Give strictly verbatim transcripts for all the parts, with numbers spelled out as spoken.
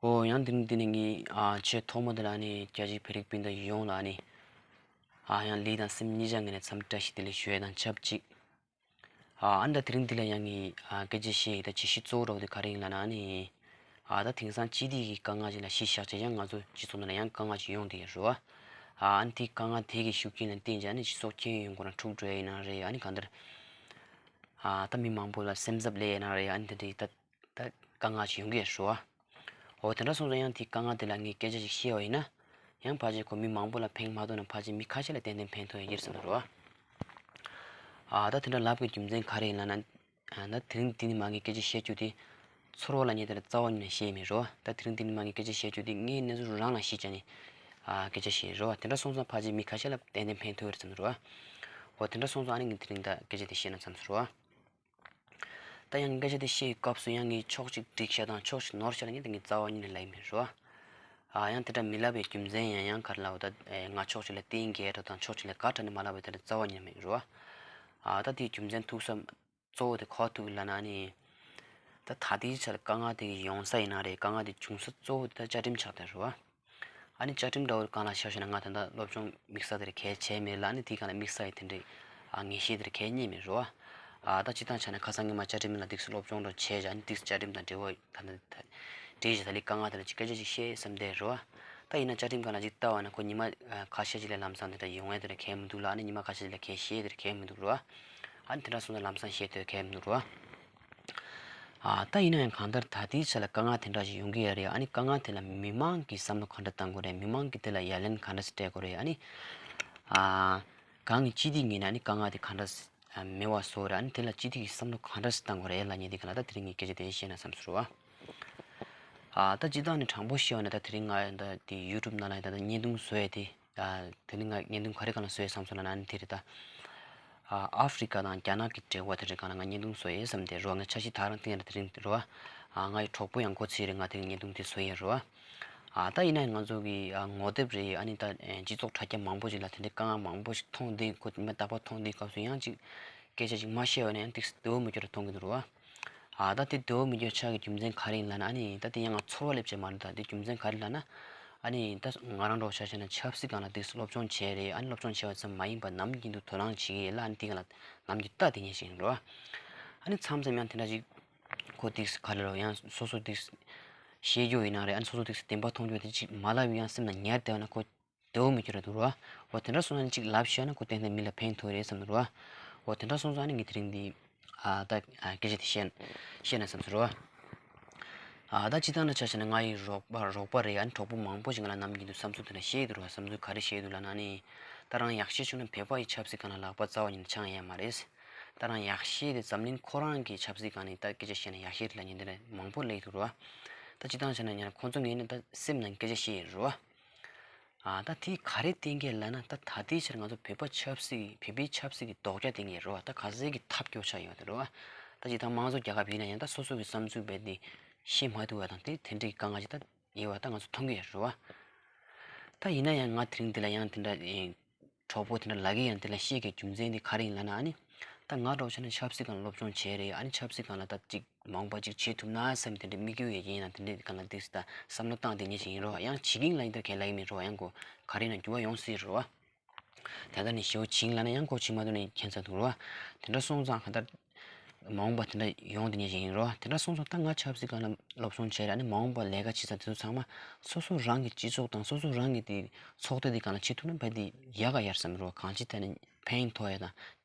ཨོ་ཡང་དེ་རིང་འདི་ནས་ངས་ཨ་ཆེས་ཐོག་མ་དེ་ལ་ནི་རྒྱ་ཆེའི་བོད་རིགས་སྤུན་ཟླ་ཡོངས་ལ་ནི་ཨ་ཡང་ལུས་དང་སེམས་གཉིས་ཆ་ངོས་ནས་འཚམས་འདྲི་བཀྲ་ཤིས་བདེ་ལེགས་ཞུ་ཡས་དང་ཆབས་ཅིག་ཨ་ཨ་ནི་ད་དེ་རིང་འདི་ལ་ཡང་ངས་ཨ་སྐད་ཆ་བཤད་ཡས་ད་བྱེད་གཞི་གཙོ་བོ་འདྲ་བོ་དེ་ག་རེ་ཡིན་ལབ་ན་ནི་ཨ་ད་དེང་སང་སྤྱི་བདེ་གི་དཀའ་ངལ་ཅིག་ལ་གཞི་བཞག་བྱས་ཡང་ང་ཚོ་སྤྱི་ཚོགས་ནང་ལ་ཡང་དཀའ་ངལ་ཅིག་ཡོང་བསྡད་ཡོད་རེད་བ། ཨ་ཨ་ནི་དེའི་དཀའ་ངལ་དེ་གི་ཤུགས་རྐྱེན་ལ་བརྟེན་བྱས་ཨ་ནི་སྤྱི་ཚོགས་ཁྱོན་ཡོངས་ཁོ་རང་འཁྲུག་འགྲོ་ཡས་ཡིན་ན་རེད། ཨ་ནི་གང་ལྟར་ཨ་ད་མི་མང་པོ་ལ་སེམས་འཚབ་སླེབས་ཡས་ན་རེད། ཨ་ནི་དེ་འདྲའི་ད་ད་དཀའ་ངལ་ཅིག་ཡོང་གི་ཡོད་རེད་བ། འོ་དེ་འདྲ་སོང་ཙང་ཡང་དེའི་དཀའ་ངལ་དེ་ལ་ངས་སྐད་ཆ་ཞིག་བཤད་པ་ཡིན་ན། ཡང་ཕལ་ཆེར་ཁོ་མི་མང་པོ་ལ་ཕན་མ་ཐོགས་ན་ཕལ་ཆེར་མི་ཁ་ཤས་ལ་ཏན་ཏན་ཕན་ཐོགས་ཡོད་ཀྱི་རེད་བསམ་གྱི་འདུག་རེད་བ། ཨ་ད་དེ་འདྲ་ལབ་དགོས་རྒྱུ་མཚན་ག་རེ་ཡིན་ལབ་ན། ཨ་ད་དེ་རིང་འདི་ནས་མར་ངས་སྐད་ཆ་བཤད་རྒྱུ་དེ། ཚོར་བ་ལབ་མཁན་དེ་ལ་རྩ་བ་ཉིད་ནས་བཤད་མེད་རེད་བ། ད་དེ་རིང་འདི་ནས་མར་ངས་སྐད་ཆ་བཤད་རྒྱུ་དེ་ངའི་གནས་ཚུལ་རང་ལ་གཞི་བཞག་ནས་ཨ་སྐད་ཆ་བཤད་རེད་བ། དེ་འདྲ་སོང་ཙང་ཕལ་ཆེར་མི་ཁ་ཤས་ལ་ཏན་ཏན་ཕན་ཐོགས་ཡོད་རེད་བསམ་གྱི་འདུག་རེད་བ། འོ་དེ་འདྲ་སོང་ཙང་ཨ་ནི་ངས་དེ་རིང་ད་སྐད་ཆ་དེ་བཤད་ན་བསམ་སོང་རེད་བ། ད་ཡང་སྐད་ཆ་དེ་བཤད་པའི་སྐབས་སུ་ཡང་ངས་ཕྱོགས་གཅིག་འགྲིག་ཤག་དང་ཕྱོགས་གཅིག་ནོར་ཤག་ལབ་མཁན་དེ་ངས་རྩ་བ་ཉིད་ནས་ལབ་ཀྱི་མེད་རེད་བ། ཨ་ཡང་དེ་འདྲ་མི་ལབ་པའི་རྒྱུ་མཚན་ཡང་ཡང་ག་རེ་ལབ་ད་ཨེ་ང་ཕྱོགས་གཅིག་ལ་གཏིང་རྒྱས་འགྲོ་དང་ཕྱོགས་གཅིག་ལ་དགའ་འགྲོ་ནས་མ་ལབ་པའི་དེ་འདྲ་རྩ་བ་ཉིད་ནས་མེད་རེད་བ། ཨ་ད་དེའི་རྒྱུ་མཚན་ཐུག་ས་གཙོ་བོ་དེ་ག་པར་ཐུག་ལབ་ན་ནི། ད་ད་ལྟའི་ཆར་དཀའ་ངལ་དེ་གི་ཡོང་ས་ཡིན་ན་རེད། དཀའ་ངལ་དེ་བྱུང་ས་གཙོ་བོ་དེ་ད་བཅའ་ཁྲིམས་ཆགས་བསྡད་རེད་བ། ཨ་ནི་བཅའ་ཁྲིམས་འདྲ་བོ་སྒང་ལ་ཆ་བཞག་ན་ང་ད་ལྟ་སློབ་སྦྱོང་དམིགས་བསལ་དེར་གལ་ཆེ་མེད་ལ། ཨ་ནི་དེའི་སྒང་ལ་དམིགས་བསལ་ཡི་དེ་འདྲའི་ཨ་ངེས་ཤེས་དེར་གལ་རྙེད་མེད་རེད་བ། ཨ་ད་སྤྱིར་བཏང་ཆ་ནས་ཁ་སང་ཉི་མ་བཅའ་ཁྲིམས་ལ་འདུག་སེ་སློབ་སྦྱོང་འདྲ་བྱས་བྱས་ཨ་ནི་འདུག་སེ་བཅའ་ཁྲིམས་དང་འབྲེལ་བ་ད་ལྟ་ད་འབྲེལ་བྱས་ད་ལི་དཀའ་ངལ་དེ་ལ་ཅིག་སྐད་ཆ་ཅིག་བཤད་བསམ་བསྡད་རེད་བ། ད་ཡིན་ན་བཅའ་ཁྲིམས་སྒང་ལ་ཅིག་ལྟ་བ་ན་ཁོ་ཉི་མ་ཨ་ཁ་ཤས་ཅིག་ལ་ལམ་སང་དེ་འདྲ་ཡོང་ཡ་དེ་འདྲ་གལ་མི་འདུག་ལ། ཨ་ནི་ཉི་མ་ཁ་ཤས་ཅིག་ལ་གལ་བཤད་དེ་འདྲ་གལ་མི་འདུག་རེད་བ། ཨ་ནི་དེ་འདྲ་སོང་ཙང་ལམ་སང་བཤད་དེ་གལ་མི་འདུག་རེད་བ། ཨ་ད་ཡིན་ན་ཡང་གང་ལྟར་ད་ལྟའི་ཆ་ལ་དཀའ་ངལ་དེ་འདྲ་ཞིག་ཡོང་གི་ཡོད་རེད། ཨ་ནི་དཀའ་ངལ་དེ་ལ་མི་མང་གིས་བསམ་བློ་ག་འདྲ་བཏང་དགོས་རེད། མི་མང་གིས་དེ་ལ་ཡ་ལན་ག་འདྲ་ཞིག་སྤྲད་དགོས་རེད། ཨ་ནི་ཨ་གང་གི་སྤྱི་བདེ་ངོས་ནས་ཨ་ནི་དཀའ་ངལ་དེ་ག་འདྲ་ཞིག་མེད་པ་བཟོ་རེད། ཨ་ནི་དེ་ལ་སྤྱི་བདེ་གིས་བསམ་བློ་ག་འདྲ་ཞིག་བཏང་དགོས་རེད་ལབ་མཁན་དེ་ག་ལ་ད་དེ་རིང་ངས་སྐད་ཆ་དེ་བཤད་ན་བསམ་སོང་རེད་བ། ཨ་ད་སྤྱིར་བཏང་ནས་དྲང་པོ་བཤད་པ་ན་ད་དེ་རིང་ང་ད་དེ་ཡུ་ཊུབ་ནང་ལ་ད་ད་བརྙན་ཐུང་བཟོ་ཡས་དེ། ཨ་དེ་ནི་ང་བརྙན་ཐུང་ག་རེ་སྒང་ལ་བཟོས་བསམ་སོང་ལབ་ན་ཨ་ནི་དེ་རེད་ད། ཨ་ཨ་ཧྥི་རི་ཀ་དང་རྒྱ་ནག་གི་འབྲེལ་བ་དེ་རེད་སྒང་ལ་ང་བརྙན་ཐུང་བཟོ་ཡས་བསམ་དེ་རེད་བ། ང་འཆར་གཞི་དེ་རང་བཏིང་ཡ་དེ་རིང་རེད་བ། ཨ་ང་ཡི་གྲོགས་པོ་ཡང་ཁོ་ཚོ་རེད། ང་དེ་བརྙན་ཐུང་དེ་བཟོ་ཡས་རེད་བ། ཨ་ད་ཡིན་ན་ང་ཚོ་གི་ཨ་ངོ་དེབ་རེད། ཨ་ནི་ད་ཨེ་སྤྱི་ཚོགས་དྲ་རྒྱ་མང་པོ་ཞིག་ལ་དེ་འདྲའི་དཀའ་ངལ་མང་པོ་ཞིག་མཐོང་དུས་ཁོ་མི་རྟག་པར་མཐོང་དུས་སྐབས་སུ་ཡང་ཅིག་སྐད་ཆ་ཅིག་མ་བཤད་པ་ན་ཡང་ཏིག་ཙམ་བདེ་བོ་མི་འགྱུར་བ་མཐོང་གི་འདུག་རེད་བ། ཨ་ད་དེ་བདེ་བོ་མི་འགྱུར་ཆགས་ཀྱི་རྒྱུ་མཚན་ག་རེ་ཡིན་ལབ་ན་ཨ་ནི་ད་དེ་ཡང་ང་ཚོར་བ་སླེབས་བྱས་མ་རེད། ད་དེ་རྒྱུ་མཚན་ག་རེ་ལབ་ན། ཨ་ནི་ད་ང་རང་འདྲ་བོ་ཆ་བཞག་ན་ཆབ་སྲིད་སྒང་ལ་དེ་སློབ་སྦྱོང་བྱས་རེད། ཨ་ནི་སློབ་སྦྱོང་བྱས་པ་ཙམ་མ་ཡིན་པར་ནམ་རྒྱུན་དུ་དོ་སྣང་བྱེད་ཀྱི་ཡོད་ལ། ཨ་ནི་དེ་སྒང་ལ་ནམ་རྒྱུན་ལྟ་བསྡད་མཁན་ཞིག་ཡིན་རེད་བ། ཨ་ནི་མཚམས་མཚམས་ཡང་དེ་འདྲ་ཅིག་ཁོ་དེ་ག་རེ་ལབ་ཡང་སོ་སོ་དེ་བཤད་རྒྱུ་ཡིན་ན་རེད། ཨ་ནི་སོ་སོ་དེ་བདེན་པ་མཐོང་རྒྱུ་དེ་ཅིག་མ་ལབ་ཡང་སེམས་ལ་ཉར་བསྡད་པ་ན་ཁོ་བདེ་བོ་མི་འགྱུར་ར་འདུག་ར། འོ་དེ་འདྲ་སོང་ཙང་ཅིག་ལབ་ཤེས་ན་ཁོ་ཏན་ཏན་མི་ལ་ཕན་ཐོགས་རེད་བསམ་འདུག་ར། འོ་དེ་འདྲ་སོང་ཙང་ནི་ངས་དེ་རིང་འདི་ཨ་ད་ཨ་སྐད་ཆ་དེ་བཤད་བཤད་ན་བསམ་སོང་ར། ཨ་ད་སྤྱིར་བཏང་ལ་ཆ་བཞག་ན་ང་ཡི་རོགས་པ་རོགས་པ་རེད། ཨ་ནི་གྲོགས་པོ་མང་པོ་ཞིག་ང་ལ་ནམ་རྒྱུན་དུ་བསམ་ཚུལ་དེ་འདྲ་བཤད་འདུག་ར། བསམ་ཚུལ་ག་རེ་བཤད་འདུག་ལབ་ན་ནི། ད་རང་ཡག་ཤེས་བྱུང་ན་བོད་པ་ཡི་ཆབ་སྲིད་སྒང་ལ་ལག་པ་རྩ་བ་ཉིད་ནས་འཆང་ཡ་མ་རེད། ད་རང་ཡག་ཤེས་དེ་འཛམ་གླིང་ཁོ་རང་གི་ཆབ་སྲིད་སྒང་ནས་ད་སྐད་ཆ་བཤད་ན་ཡག་ཤེས་རེད་ལབ་མཁན་དེ་འདྲ་མང་པོ་སླེབས་འདུག་ར། ད་སྤྱིར་བཏང་བྱས་ན་ཡང་ཁོང་ཚོ་ངོས་ནས་ད་སེམས་ནང་སྐད་ཆ་བཤད་ཡོད་རེད་བ། ཨ་ད་དེ་ག་རེ་བསྟན་གྱི་ལབ་ན། ད་ད་ལྟའི་ཆར་ང་ཚོ་བོད་པ་ཆབ་སྲིད་བོད་པའི་ཆབ་སྲིད་ཀྱི་དོགས་རྒྱ་བསྟན་གྱི་རེད་བ། ད་ག་ཚད་ཀྱི་ཐབས་སྐྱོ་ཆགས་ཡོད་དེ་རེད་བ། ད་ཅི་ད་དམངས་གཙོ་རྒྱལ་ཁབ་ཡིན་ན་ཡང་ད་སོ་སོ་གི་བསམ་ཚུལ་རྦད་དེ་བཤད་མ་ཐུབ་པ་དང་དེ་དེ་འདྲའི་དཀའ་ངལ་ཅིག་ད་ཡོད་བ་ད་ང་ཚོ་མཐོང་གི་ཡོད་རེད་བ། ད་ཡིན་ན་ཡང་ང་དེ་རིང་འདི་ལ་ཡང་དེ་འདྲ་ཨེ་གྲོགས་པོ་དེ་འདྲ་ལབ་ཀྱི་ཡང་དེ་ལ་བཤད་ཀྱི་རྒྱུ་མཚན་དེ་ག་རེ་ཡིན་ལབ་ན་ཨ་ནི། ད་ང་འདྲ་བོ་བྱས་ན་ཆབ་སྲིད་སྒང་སློབ་སྦྱོང་བྱས་རེད། ཨ་ནི་ཆབ་སྲིད་སྒང་ལ་ད་ཅིག་མང་པོ་ཅིག་བྱེད་ཐུབ་ན་བསམ་དེ་འདྲའི་དམིགས་ཡུལ་ཡོད་ཀྱི་ཡིན་ན་དེ་འདྲའི་སྒང་ལ་ཏིག་ཙམ་ད་བསམ་བློ་བཏང་བསྡད་མཁན་ཞིག་ཡིན་རོགས། ཡང་བྱེད་ཀྱི་ཡིན་ལབ་ཡིན་ད་གས་ལབ་ཀྱི་མིན་རོགས། ཡང་གོ་ག་རེ་ཡིན་ན་འགྱུར་བ་ཡོང་སྲིད་རོགས། ད་ལྟ་ནས་ཞེ་པོ་བྱེད་ཀྱི་ལབ་ན་ཡང་གོ་བྱེད་མ་ཐུབ་ནས་ཁྱད་མཚར་འདུག་རོགས། དེ་འདྲ་སོང་ཙང་ག་ད་མ་འོངས་པ་དེ་འདྲ་ཡོང་དེ་ཉེ་ཞིག་ཡིན་རོགས། དེ་འདྲ་སོང་ཙང་ད་ང་ཆབ་སྲིད་སྒང་ལ་སློབ་སྦྱོང་བྱས་ར་ནི་མ་འོངས་པ་ལས་ཀ་བྱེད་ས་དེ་ཚོ་ཚང་མ་སོ་སོ་རང་གི་སྤྱི་ཚོགས་དང་སོ་སོ་རང་གི་དེ་ཚོགས་སྡེ་དེ་སྒང་ལ་བྱེད་ཐུབ་ན་བ་དེ་ཡག་ག་ཡར་བསམ་རོགས། གང་ཅི་ཐད་ནས་ཕན་ཐོགས་ཡ་དང་།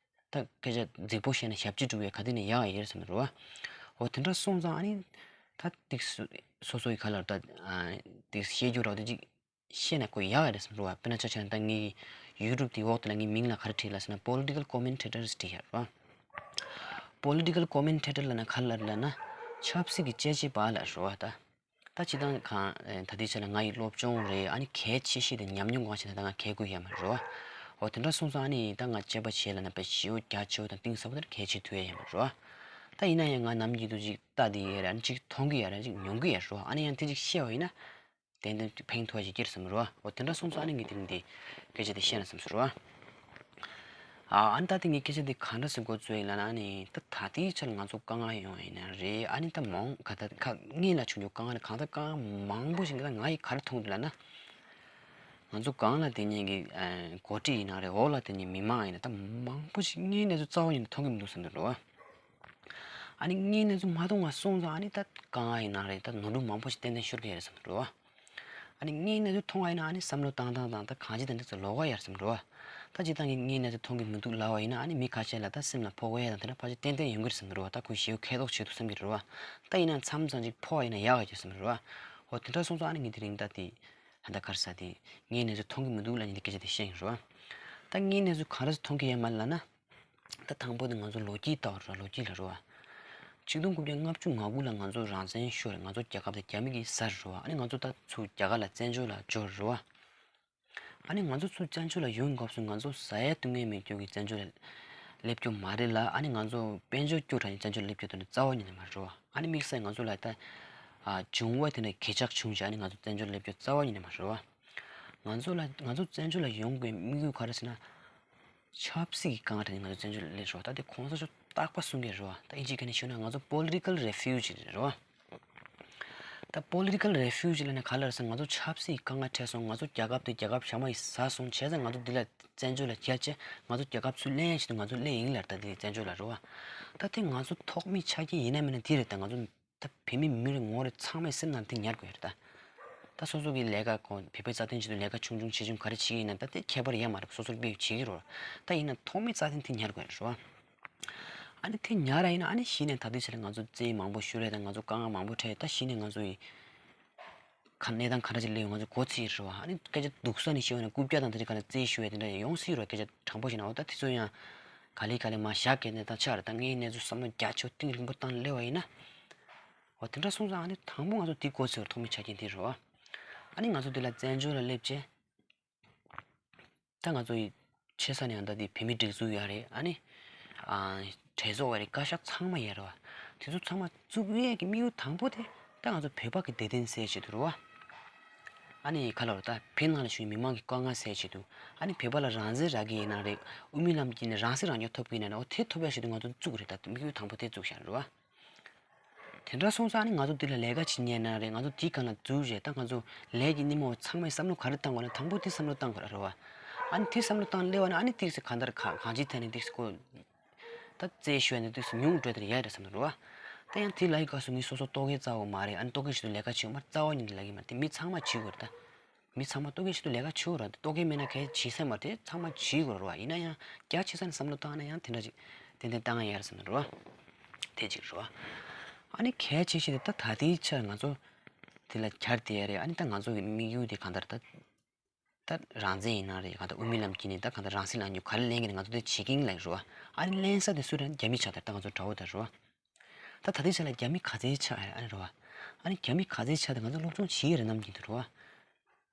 ད་སྐད་ཆ་རྫིག་པོ་བཤད་ན་ཞབས་ཕྱི་སྒྲུབ་ཡ་ག་དེ་ནས་ཡག་ཡོད་རེད་བསམ་རོགས། འོ་དེ་འདྲ་སོང་ཙང་ཨ་ནི་ད་ཏིག་སོ་སོ་ཡི་ཁ་ལར་ད་ཏིག་བཤད་རྒྱུ་རོགས་དེ་ཅིག་བཤད་ན་ཁོ་ཡག་རེད་བསམ་རོགས། དཔེར་ན་ཆ་བཞག་ན་ད་ངའི་ཡུ་ཊུབ་དེ་འོག་དེ་ལ་ངའི་མིང་ལ་ག་རེ་བྲིས་ལབ་ཟེར་ན་Political Commentators བྲིས་ཡ་རོགས། Political Commentator ལབ་ན་ག་ལབ་ལབ་ན་ཆབ་སྲིད་ཀྱི་དཔྱད་ཞིབ་པ་ལ་རོགས་ད། ད་སྤྱིར་བཏང་གང་ད་ལྟའི་ཆ་ལ་ང་ཡི་སློབ་སྦྱོང་རེད། ཨ་ནི་གལ་ཆེ་ཤོས་དེ་ཉམས་མྱོང་གང་ཞིག་ད་ལྟ་ང་གལ་དགོས་ཡ་མ་རེད་རོགས། འོ་དེ་འདྲ་སོང་ཙང་ཨ་ནི་ད་ང་དཔྱད་པ་བྱས་ལབ་ན་དཔེ་ཞེ་པོ་རྒྱ་ཆེ་བོ་དང་གཏིང་ཟབ་པོ་དེར་གལ་ཆེ་ཐུབ་ཡ་ཡ་མ་རེད་རོགས། ད་ཡིན་ན་ཡང་ང་ནམ་རྒྱུན་དུ་ཅིག་ལྟ་དེ་ཡ་རེད། ཨ་ནི་ཅིག་མཐོང་གི་ཡ་རེད། ཅིག་མྱོང་གི་ཡ་རོགས། ཨ་ནི་ཡང་དེ་ཅིག་བཤད་པ་ཡིན་ན། ཏན་ཏན་ཕན་ཐོགས་ཤིག་སྐྱེར་བསམ་རོ། འོ་དེ་འདྲ་སོང་ཙང་ཨ་ནི་ངས་དེ་རིང་འདི་སྐད་ཆ་དེ་བཤད་ན་བསམ་སོང་རོ། ཨ་ཨ་ནི་ད་དེ་ངས་སྐད་ཆ་དེ་ག་འདྲ་སེ་འགོ་བཙུགས་ཡིན་ལབ་ན། ཨ་ནི་ད་ད་ལྟའི་ཆར་ང་ཚོ་དཀའ་ངལ་ཡོང་ཡིན་ན་རེད། ཨ་ནི་ད་མང་ག་ད་ཁ་སྔོན་ལ་བྱུང་བྱུང་དཀའ་ངལ་གང་ད་དཀའ་ངལ་མང་པོ་ཞིག་ད་ང་ཡིས་ག་རེ་མཐོང་འདུག་ལབ་ན། ང་ཚོ་སྒང་ལ་དེ་ཉིད་ཀྱི་ཨ་འགོ་ཁྲིད་ཡིན་ན་རེད། འོག་ལ་དེ་ཉིད་མི་མང་ཡིན་ན་ད་མང་པོ་ཞིག་དངོས་གནས་ཚུལ་རྩ་བ་ཉིད་ནས་མཐོང་གི་མི་འདུག་བསམ་འདུག་རེད་བ། ཨ་ནི་དངོས་གནས་ཚུལ་མ་མཐོང་བ་སོང་ཙང་ཨ་ནི་ད་དཀའ་ངལ་ཡིན་ན་རེད། ད་ནོར་འཁྲུལ་མང་པོ་ཞིག་ཏན་ཏན་ཤོར་གི་ཡོད་རེད་བསམ་འདུག་རེད་བ། ཨ་ནི་དངོས་གནས་ཚུལ་མཐོང་བ་ཡིན་ན་ཨ་ནི་བསམ་བློ་བཏང་སྟངས་དང་ད་གང་ཅི་དང་འདི་ཚོ་ལོགས་ཀ་ཡོད་རེད་བསམ་འདུག་རེད་བ། ད་སྤྱིར་བཏང་གི་དངོས་གནས་ཚུལ་མཐོང་གི་མི་འདུག་ལབ་པ་ཡིན་ན་ཨ་ནི་མི་ཁ་ཤས་ལ་ད་སེམས་ལ་ཕོག་པ་དང་དེ་འདྲ་ཕལ་ཆེར་ཏན་ཏན་ཡོང་གི་རེད་བསམ་འདུག་རེད་བ། ད་ཁོས་ཞེ་པོ་མཁས་མདོག་བྱེད་འདུག་བསམ་གྱི་རེད་བ། ད་ཡིན་ན་མཚམས་མཚམས་ཅིག་ཕོག་པ་ཡིན་ན་ཡག་ག་ཅིག་བསམ་གྱི་རེད་བ། འོ་དེ་འདྲ་སོང་ཙང་ཨ་ནི་ངས་དེ་རིང་ད་དེ་ད་ལྟ་ག་རེ་ཟེར་དེ་དངོས་གནས་ཚུལ་མཐོང་གི་མི་འདུག་ལབ་ནས་འདི་སྐད་ཆ་དེ་བཤད་ཡིན་རེད་བ། ད་དངོས་གནས་ཚུལ་ག་རེ་ཟེར་མཐོང་གི་ཡོད་མ་རེད་ལབ་ན། ད་དང་པོ་དེ་ང་ཚོ་ལོ་རྒྱུས་ལྟ་བ་རེད་བ། ལོ་རྒྱུས་ལ་རེད་བ། ཆིག་སྟོང་དགུ་བརྒྱ་ལྔ་བཅུ་ང་དགུ་ལ་ང་ཚོ་རང་བཙན་ཤོར་རེད། ང་ཚོ་རྒྱལ་ཁབ་དེ་རྒྱ་མི་གིས་ཟ་རེད་བ། ཨ་ནི་ང་ཚོ་ད་ཚུར་རྒྱ་གར་ལ་བཙན་བྱོལ་ལ་འབྱོར་རེད་བ། ཨ་ནི་ང་ཚོ་ཚུར་བཙན་བྱོལ་ལ་ཡོང་སྐབས་སུ་ང་ཚོ་ཟ་ཡ་བཏུང་ཡ་མེད་རྒྱུ་གི་བཙན་བྱོལ་ལ་སླེབས་རྒྱུ་མ་རེད་ལ། ཨ་ནི་ང་ཚོ་དཔལ་འབྱོར་སྐྱོ་དྲགས་ནས་བཙན་བྱོལ་སླེབས་རྒྱུ་དེ་འདྲ་རྩ་བ་ཉིད་ནས་མ་རེད་བ། ཨ་ནི་དམིགས་བསལ་ང་ཚོ་ལ་ད་ཨ་འབྱུང་བ་དེ་འདྲ་གེ་ཆག་བྱུང་བྱས་ཨ་ནི་ང་ཚོ་བཙན་བྱོལ་སླེབས་རྒྱུ་རྩ་བ་ཉིད་ནས་མ་རེད་བ། ང་ཚོ་ལ་ང་ཚོ་བཙན་བྱོལ་ལ་ཡོང་དགོས་དམིགས་ཡུལ་ག་རེ་ཟེར་ན། ཆབ་སྲིད་ཀྱི་དཀའ་ངལ་དེ་ནི་ང་ཚོ་བཙན་བྱོལ་ལ་སླེབས་རེད་བ། ད་དེ་གོང་ས་མཆོག་རྟག་པར་གསུང་གི་རེད་བ། ད་ཨིན་ཇིའི་སྐད་ནས་ཞུས་ན་ང་ཚོ་political refugee་རེད་བ། ད་political refugee་ལབ་ན་ག་རེ་ཟེར། ང་ཚོ་ཆབ་སྲིད་དཀའ་ངལ་འཕྲད་སོང་། ང་ཚོ་རྒྱལ་ཁབ་དེ་རྒྱལ་ཁབ་གཞན་པ་ཡིས་ཟ་སོང་། བྱས་ཙང་ང་ཚོ་འདི་ལ་བཙན་བྱོལ་ལ་བསྐྱལ་བྱས་ང་ཚོ་རྒྱལ་ཁབ་ཚུར་ལེན་ཡ་ཆེད་དུ་ང་ཚོ་སླེབས་ཡིན་ལབ། ད་འདི་བཙན་བྱོལ་ལ་རེད་བ། ད་དེ་ང་ཚོ་ཐོག་མའི་ཆ་རྐྱེན་ཡིན་ན་མིན་ན་དེ་རེད། ད་ང་ཚོ་ད་བོད་མི་མི་རེ་ངོ་རེ་ཚང་མའི་སེམས་ནང་དེ་ཉར་དགོས་རེད་ད། ད་སོ་སོ་གི་ལས་ཀ་གོ་བོད་པའི་རྩ་དོན་ཆེད་དུ་ལས་ཀ་ཆུང་ཆུང་ཆེ་ཆུང་ག་རེ་བྱེད་ཀྱི་ཡིན་ན་ད་དེ་ཁྱད་པར་ཡོད་མ་རེད། སོ་སོར་དཔེ་བྱེད་ཀྱི་རེད། ད་ཡིན་ན་ཐོག་མའི་རྩ་དོན་དེ་ཉར་དགོས་རེད་བ། ཨ་ནི་དེ་ཉར་ར་ཡིན་ན་ཨ་ནི་གཞི་ནས་ད་ལྟའི་ཆ་ལ་ང་ཚོ་རྩིས་མང་པོ་ཤོར་རེད། ད་ང་ཚོ་དཀའ་ངལ་མང་པོ་འཕྲད། ད་གཞི་ནས་ང་ཚོ་ཡི་ག་གནས་སྟངས་ག་འདྲ་ཅིག་སླེབས་ཡོང་། ང་ཚོ་མགོ་ཚོས་རེད་བ། ཨ་ནི་སྐད་ཆ་སྡུག་ས་ནས་བཤད་ཡོང་ན་རྐུབ་བཀྱག་དང་དེ་འདྲ་ག་ལ་རྩིས་ཤོར་བས་དེ་འདྲ་ཡོང་སྲིད་རེད་བ། སྐད་ཆ་དྲང་པོ་བཤད་ན། འོ་ད་དེ་ཚོ་ཡང་ག་ལེ་ག་ལེ་མར་བཞག་གི་ནས་ད་ཆགས་རེད། ད་ངའི་གནས་ཚུལ་བསམ་བློ་རྒྱ་ཆེ་བོ་གཏིང་རིང་པོ་བཏང་སླེབས་པ་ཡིན་ན། འོ་དེ་འདྲ་སོང་ཙང་ཨ་ནི་དང་པོ་ང་ཚོ་འདི་མགོ་ཚོས་རེད། ཐོག་མའི་ཆ་རྐྱེན་འདི་རེད་བ། ཨ་ནི་ང་ཚོ་འདི་ལ་བཙན་བྱོལ་ལ་སླེབས་རྗེས། ད་ང་ཚོ་ཡི་ཆེ་ས་ནས་ཡང་ད་འདི་བོད་མིའི་སྒྲིག་འཛུགས་ཡོད་རེད། ཨ་ནི་ཨ་གྲོས་ཚོགས་ཡོད་རེད། བཀའ་ཤག་ཚང་མ་ཡོད་རེད་བ། དེ་ཚོ་ཚང་མ་བཙུགས་ཡས་ཀྱི་དམིགས་ཡུལ་དང་པོ་དེ་ད་ང་ཚོ་བོད་པ་གི་བདེ་དོན་སེལ་ཆེད་དུ་རེད་བ། ཨ་ནི་ག་ལ་རེད། ད་བོད་ནང་ལ་བཞུགས་མི་མང་གི་དཀའ་ངལ་སེལ་ཆེད་དུ། ཨ་ནི་བོད་པ་ལ་རང་བཙན་རག་གི་ཡིན་ན་རེད། དབུ་མའི་ལམ་གྱི་ནས་རང་སྲིད་རང་སྐྱོང་ཐོབ་གི་ཡིན་ན་རེད། འོ་དེ་ཐོབ་ཡ་ཆེད་དུ་ང་ཚོ་བཙུགས་རེད། ད་དམིགས་ཡུལ་དང་པོ་དེ་བཙུགས་བཞག་རེད་བ། དེ་འདྲ་སོང་ཙང་ཨ་ནི་ང་ཚོ་འདི་ལ་ལས་ཀ་བྱེད་མཁན་ན་རེད། ང་ཚོ་འདི་སྒང་ལ་འཛུལ་རེད། ད་ང་ཚོ་ལས་ཀྱི་སྣེ་མོ་ཚང་མས་བསམ་བློ་ག་རེ་བཏང་དགོས་ན་དང་པོ་དེ་བསམ་བློ་བཏང་དགོས་རེད་བ། ཨ་ནི་དེ་བསམ་བློ་བཏང་སླེབས་པ་ན་ཨ་ནི་ཏིག་ཙེ་གང་ལྟར་གང་གང་ཅིའི་ཐད་ནས་ཏིག་ཙེ་ཁོ་ད་རྩོད་ཤོད་ནས་ཏིག་ཙེ་ཉུང་འགྲོ་དེར་ཡ་རེད་བསམ་འདུག་རེད་བ། ད་ཡང་དེ་ལ་ཡི་སྐབས་སུ་ངའི་སོ་སོ་ལྟོ་གོས་རྩ་བ་མ་རེད། ཨ་ནི་ལྟོ་གོས་ཞིག་ཏུ་ལས་ཀ་བྱེད་མ་རྩ་བ་ཉིད་ནས་ལབ་ཀྱི་མ་རེད། དེ་མི་ཚང་མ་བྱེད་དགོས་རེད་ད། མི་ཚང་མ་ལྟོ་གོས་ཞིག་ཏུ་ལས་ཀ་བྱེད་དགོས་རེད། ལྟོ་གོས་མེད་ན་གལ་བྱེད་ས་མ་རེད། ཚང་མ་བྱེད་དགོས་རེད་བ། ཡིན་ན་ཡང་རྒྱ་ཆེ་ས་ནས་བསམ་བློ་བཏང་ན་ཡང་དེ་འདྲ་ཅིག་ཏན་ཏན་བཏང་ཡ་ཡོད་རེད་བསམ་འདུག་རེད་བ། དེ་གཅིག་རེད་བ། ཨ་ནི་གལ་ཆེ་ཤོས་དེ་ད་ད་ལྟའི་ཆར་ང་ཚོ་དེ་ལ་གྱར་བསྡད་ཡ་རེད། ཨ་ནི་ད་ང་ཚོ་གི་དམིགས་ཡུལ་དེ་གང་ལྟར་ད་ད་རང་བཙན་ཡིན་ན་རེད། གང་ལྟར་དབུ་མའི་ལམ་གྱི་ནས་ད་གང་ལྟར་རང་སྲིད་ལ་ཉོ་ག་རེ་ལེན་གྱི་ནས་ང་ཚོ་དེ་བྱེད་ཀྱིན་ལབ་རེད་བ། ཨ་ནི་ལེན་ས་དེ་སུ་རེད། རྒྱ་མི་ཆགས་དེ་ད་ང་ཚོ་དགྲ་བོ་དེ་རེད་བ། ད་ད་ལྟའི་ཆ་ལ་རྒྱ་མི་ག་ཚད་ཆགས་ཡ་ཨ་ནི་རེད་བ། ཨ་ནི་རྒྱ་མི་ག་ཚད་ཆགས་དེ་ང་ཚོ་སློབ་སྦྱོང་བྱེད་ཡ་རེད་ནམ་རྒྱུན་དུ་རེད་བ།